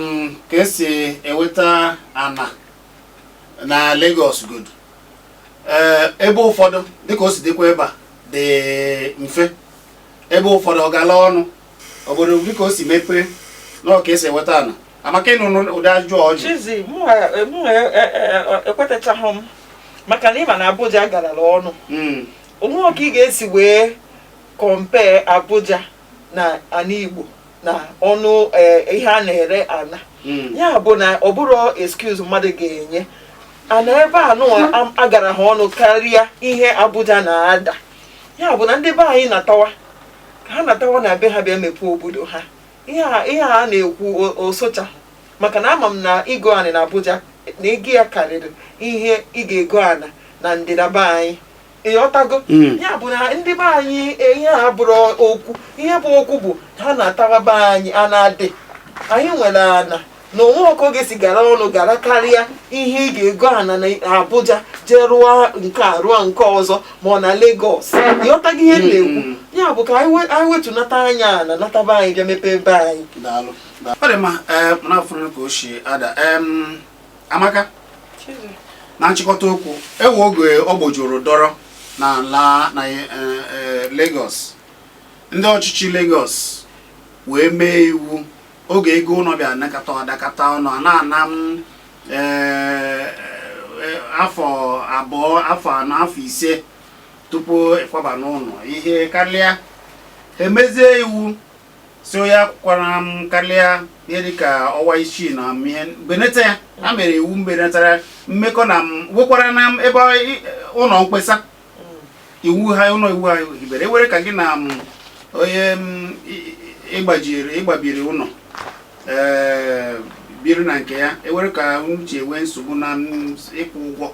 Speaker 2: ka esi enweta ana na Lagos good, ee, ebe ụfọdụ dịka o si dịkwa ebe a dị mfe, ebe ụfọdụ ọ gala ọnụ. Obodo dịka o si mepee na ka esi enweta ana. Amaka, ịnụ ụdị ajụjụ ọ jụ?
Speaker 3: Chizi, mụ ekwetachaghị m, maka na ịma na Abuja garala ọnụ. Onwe ka ị ga-esi wee compare Abuja na ana Igbo na ọnụ ihe a na-ere ana? Ya bụ na ọ bụrụ excuse mmadụ ga-enye ana ebe a nụwa agara ha ọnụ karịa ihe Abuja na-ada. Ya bụ na ndị be anyị natawa, ka ha natawa na be ha, bịa mepee obodo ha. Ihe a na-ekwu osocha, maka na ama m na ịgo anị na Abuja na ego ya karịrị ihe ị ga-ego ana na ndịda be anyị. Ịghọtago? Ya bụ na ndị be anyị, ihe a bụrụ okwu. Ihe bụ okwu bụ ha na-atawa be anyị. A na-adị anyị nwere ana na onwe ọkụ oge si gara ọnụ gara karịa ihe ị ga-ego ana na Abuja jee rụọ nke a, rụọ nke ọzọ, ma ọ na Lagos. Ịghọtago ihe m na-ekwu? Ya bụ ka anyị wetunata anya ana, nataba anyị, bịa mepee be anyị.
Speaker 2: Daalụ. Ọ dị mma. Ee, na afụrụ ka o si ada. Amaka, na nchịkọta okwu, ewe oge ọ gbojuru dọrọ na ala na Lagos, ndị ọchịchị Lagos wee mee iwu. Oge ego ụlọ bịa nakata adakata ọnụ, a na-ana m afọ 2, afọ 4, afọ 5 tupu ịkwaba n'ụlọ, ihe karịa. Emezie iwu si onye akwụkwara m karịa ihe dịka ọnwa 6 na ihe beneta ya. Ha mere iwu mbenatara mmekọ na m nwekwara na ebe ụlọ mkpesa iwu ha, ụlọ iwu ha hibere ewere ka gị na m onye m ịgbajiri ịgbabiri ụlọ, ee, biri na nke ya, ewere ka uche nwee nsogbu na ịkwụ ụgwọ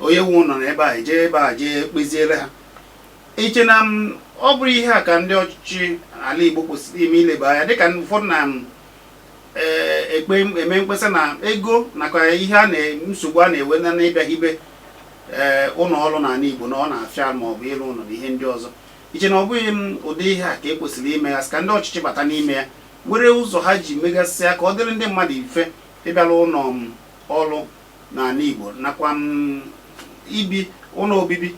Speaker 2: onye nwe ụlọ na ebe a, jee ebe a jee kpeziere ha. Iche na m ọ bụrụ ihe a ka ndị ọchịchị ala Igbo kwesịrị ime, ileba anya, dịka ụfọdụ na m ee ekpe eme mkpesa na ego nakwa ihe a na nsogbu a na-enwe na n'ịbịa hibe ee ụlọ ọrụ n'ala Igbo, na ọ na-afịa, ma ọ bụ ịrụ ụlọ na ihe ndị ọzọ. Iche na ọ bụghị m ụdị ihe a ka e kwesịrị ime ya, ka ndị ọchịchị bata n'ime ya, were ụzọ ha ji megasịa ka ọ dịrị ndị mmadụ mfe ịbịara ụlọ m ọrụ n'ala Igbo, nakwa m ibi ụlọ obibi,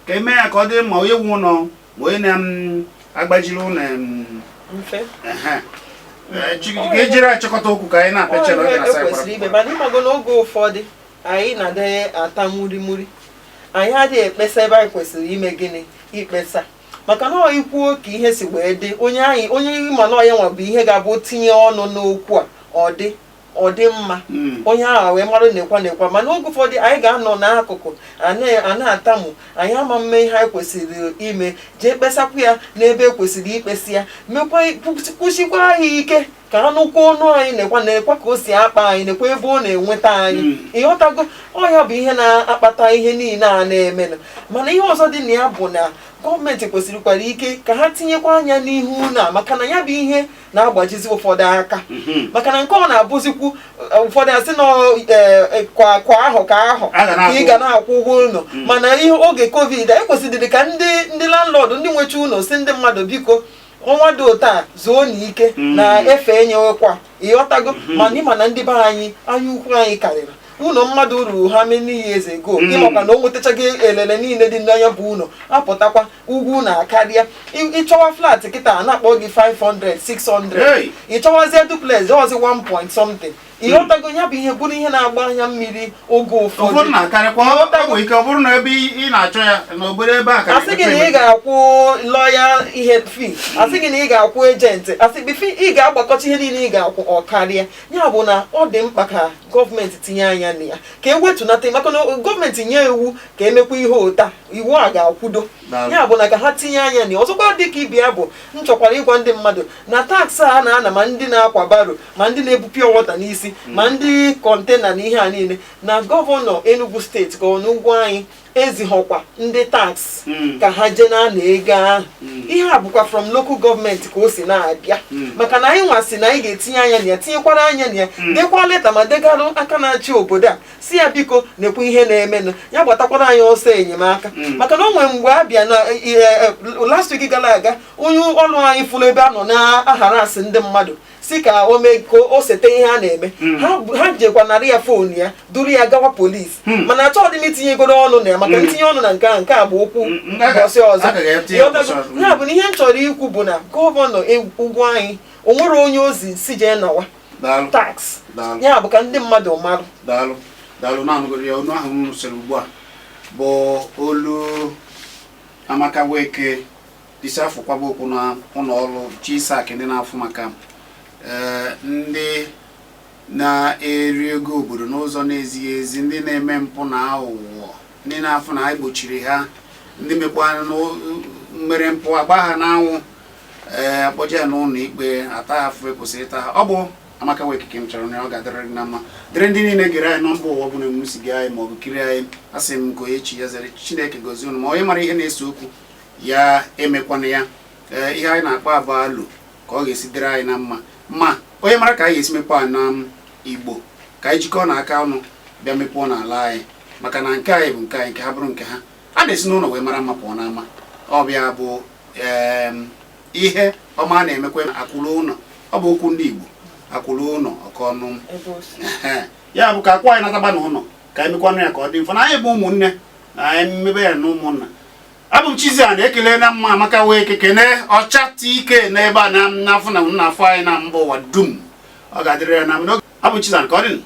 Speaker 2: ka eme ya ka ọ dịrị ma onye nwe ụlọ ma onye na-agbajiri ụlọ
Speaker 3: mfe?
Speaker 2: Ehe. Ka ejiri achịkọta okwu ka anyị na-apịachere oge na
Speaker 3: Ọ kwesịrị ime, mana ịmago n'oge ụfọdụ anyị na-adịghị ata murimuri, anyị adịghị ekpesa ebe anyị kwesịrị ime gịnị? Ikpesa. Maka na ọ ikwuo ka ihe si wee dị, onye anyị, onye ma na ọya nwa bụ ihe ga-abụ tinye ọnụ n'okwu a, ọ dị mma, onye ahụ wee mara nekwa nekwa. Mana oge ụfọdụ anyị ga-anọ n'akụkụ a na-atamu anyị, ama mme ihe anyị kwesịrị ime, jee kpesakwa ya n'ebe ekwesịrị ikpesi ya, mekwa kwụsịkwa anyị ike ka anụkwa ọnụ anyị, nekwa nekwa ka o si akpa anyị, nekwa ebe ọ na-enweta anyị. Ịghọtago? Ọ ya bụ ihe na-akpata ihe niile a na-emenụ. Mana ihe ọzọ dị na ya bụ na gọọmenti kwesịrịkwara ike ka ha tinyekwa anya n'ihu ụlọ a, maka na ya bụ ihe na-agbajizi ụfọdụ aka, maka na nke ọ na-abụzikwu ụfọdụ asị na kwa kwa ahụ ka ahụ
Speaker 2: A ga
Speaker 3: ka ị
Speaker 2: na-akwụ.
Speaker 3: ga na-akwụ ụgwọ ụlọ. Mana ihe oge COVID ekwesịrị ka ndị landlord, ndị nwecha ụlọ, si ndị mmadụ, biko, ọnwa dị otu a, zuo n'ike na efe enyewekwa. Ịghọtago? Mana ịma na ndị be anyị, anya ukwu anyị karịrị. Ụlọ mmadụ ruru ha many years ago, ịmakwa na o nwetachago elele niile dị n'anya bụ ụlọ, apụtakwa ugwu na akarịa. Ịchọwa flat kịta, a na-akpọ gị 500, 600.
Speaker 2: Hey!
Speaker 3: Ịchọwazie duplex, ọzi 1 point something. Ịghọtago? Ya bụ ihe bụrụ ihe na-agba anya mmiri oge ụfọdụ.
Speaker 2: Ụfọdụ na-akarịkwa. Ọ nwere ike ọ bụrụ na ebe ị na-achọ ya na obere ebe a ka
Speaker 3: Asị gị na ị ga-akwụ lawyer ihe fee, asị gị na ị ga-akwụ agent, asị gị fee, ị ga-agbakọta ihe niile ị ga-akwụ, ọ karịa. Ya bụ na ọ dị mkpa ka gọọmenti tinye anya na ya, ka e wetunata, maka na gọọmenti nye iwu ka emekwa ihe ụta, iwu a ga-akwudo.
Speaker 2: Daalụ.
Speaker 3: Ya bụ na ka ha tinye anya na ya. Ọzọkwa, dị ka ibia bụ m chọkwara ịgwa ndị mmadụ na tax a na-ana, ma ndị na-akwa barrow, ma ndị na-ebu pure water n'isi, ma ndị container na ihe a niile, na gọvanọ Enugu Steeti, gọvanọ Ugwuanyi, ezighọkwa ndị tax ka ha jee na-ana ego ahụ. Ihe a bụkwa from local government ka o si na-abịa, maka na anyị nwasị na anyị ga-etinye anya na ya, tinyekwara anya na ya, dekwa leta ma degarụ aka na-achị obodo a, si ya biko, nekwa ihe na-emenụ, ya gbatakwara anyị ọsọ enyemaka, maka na o nwere mgbe a bịa na last week gara aga, onye ọrụ anyị fụrụ ebe a nọ na-ahara asị ndị mmadụ, si ka o mee ka o sete ihe a na-eme, ha jekwa narị ya phone ya, duru ya gawa polisi. Mana achọghị m itinyegoro ọnụ na ya, maka ntinye ọnụ na nke a, nke a bụ okwu ụbọchị ọzọ.
Speaker 2: A ga-etinye ụbọchị ọzọ.
Speaker 3: Ya bụ na ihe m chọrọ ikwu bụ na gọvanọ Ugwuanyi, o nwere onye ozi si jee nawa
Speaker 2: Daalụ.
Speaker 3: tax.
Speaker 2: Daalụ.
Speaker 3: Ya bụ ka ndị mmadụ marụ.
Speaker 2: Daalụ, daalụ. Na-anụgoro ya, onu ahụ m sịrị ugbu a bụ olu Amaka Nweke, isi afọ kwaba okwu na ụlọ ọrụ GSAC, ndị na-afụ maka ndị na-eri ego obodo n'ụzọ na-ezighị ezi, ndị na-eme mpụ na aghụghọ, ndị na-afụ na egbochiri ha, ndị mekwa mere mpụ agba ha n'anwụ, akpọje ya n'ụlọ ikpe, ata ha afụ ekwesịrị ịta ha. Ọ bụ Amaka Nweke ka m chọrọ na ọ ga-adịrị gị na mma, dịrị ndị niile gere anyị na mba ụwa ọ bụla m si gee anyị ma ọ bụ kirie anyị. Asị m ka onye chi ya zere. Chineke gozie unu. Ma onye mara ihe na-ese okwu ya emekwana ya. Ihe anyị na-akpọ abụ alụ ka ọ ga-esi dịrị anyị na mma. Ma onye mara ka anyị ga-esi mepee a na Igbo, ka anyị jikọọ na aka ọnụ bịa mepụọ n'ala anyị, maka na nke anyị bụ nke anyị, nke ha bụrụ nke ha. A na-esi n'ụlọ wee mara mma pụọ n'ama. Ọbịa bụ ihe ọma a na-emekwa akwụrụ ụlọ. Ọ bụ okwu ndị Igbo, akwụrụ ụlọ ọka ọnụ
Speaker 3: ebe o si.
Speaker 2: Ehe. Ya bụ ka akwa anyị nataba n'ụlọ, ka anyị mekwanụ ya ka ọ dị mfe na anyị bụ ụmụnne, na anyị mmebe ya na ụmụnna. Abụ m Chizi a na-ekele na mma Amaka wee kekene ọcha ike n'ebe a na n'afọ na n'afọ anyị na mba ụwa dum. Ọ ga-adịrị ya na mma. Abụ m Chizi a, ka ọ dị.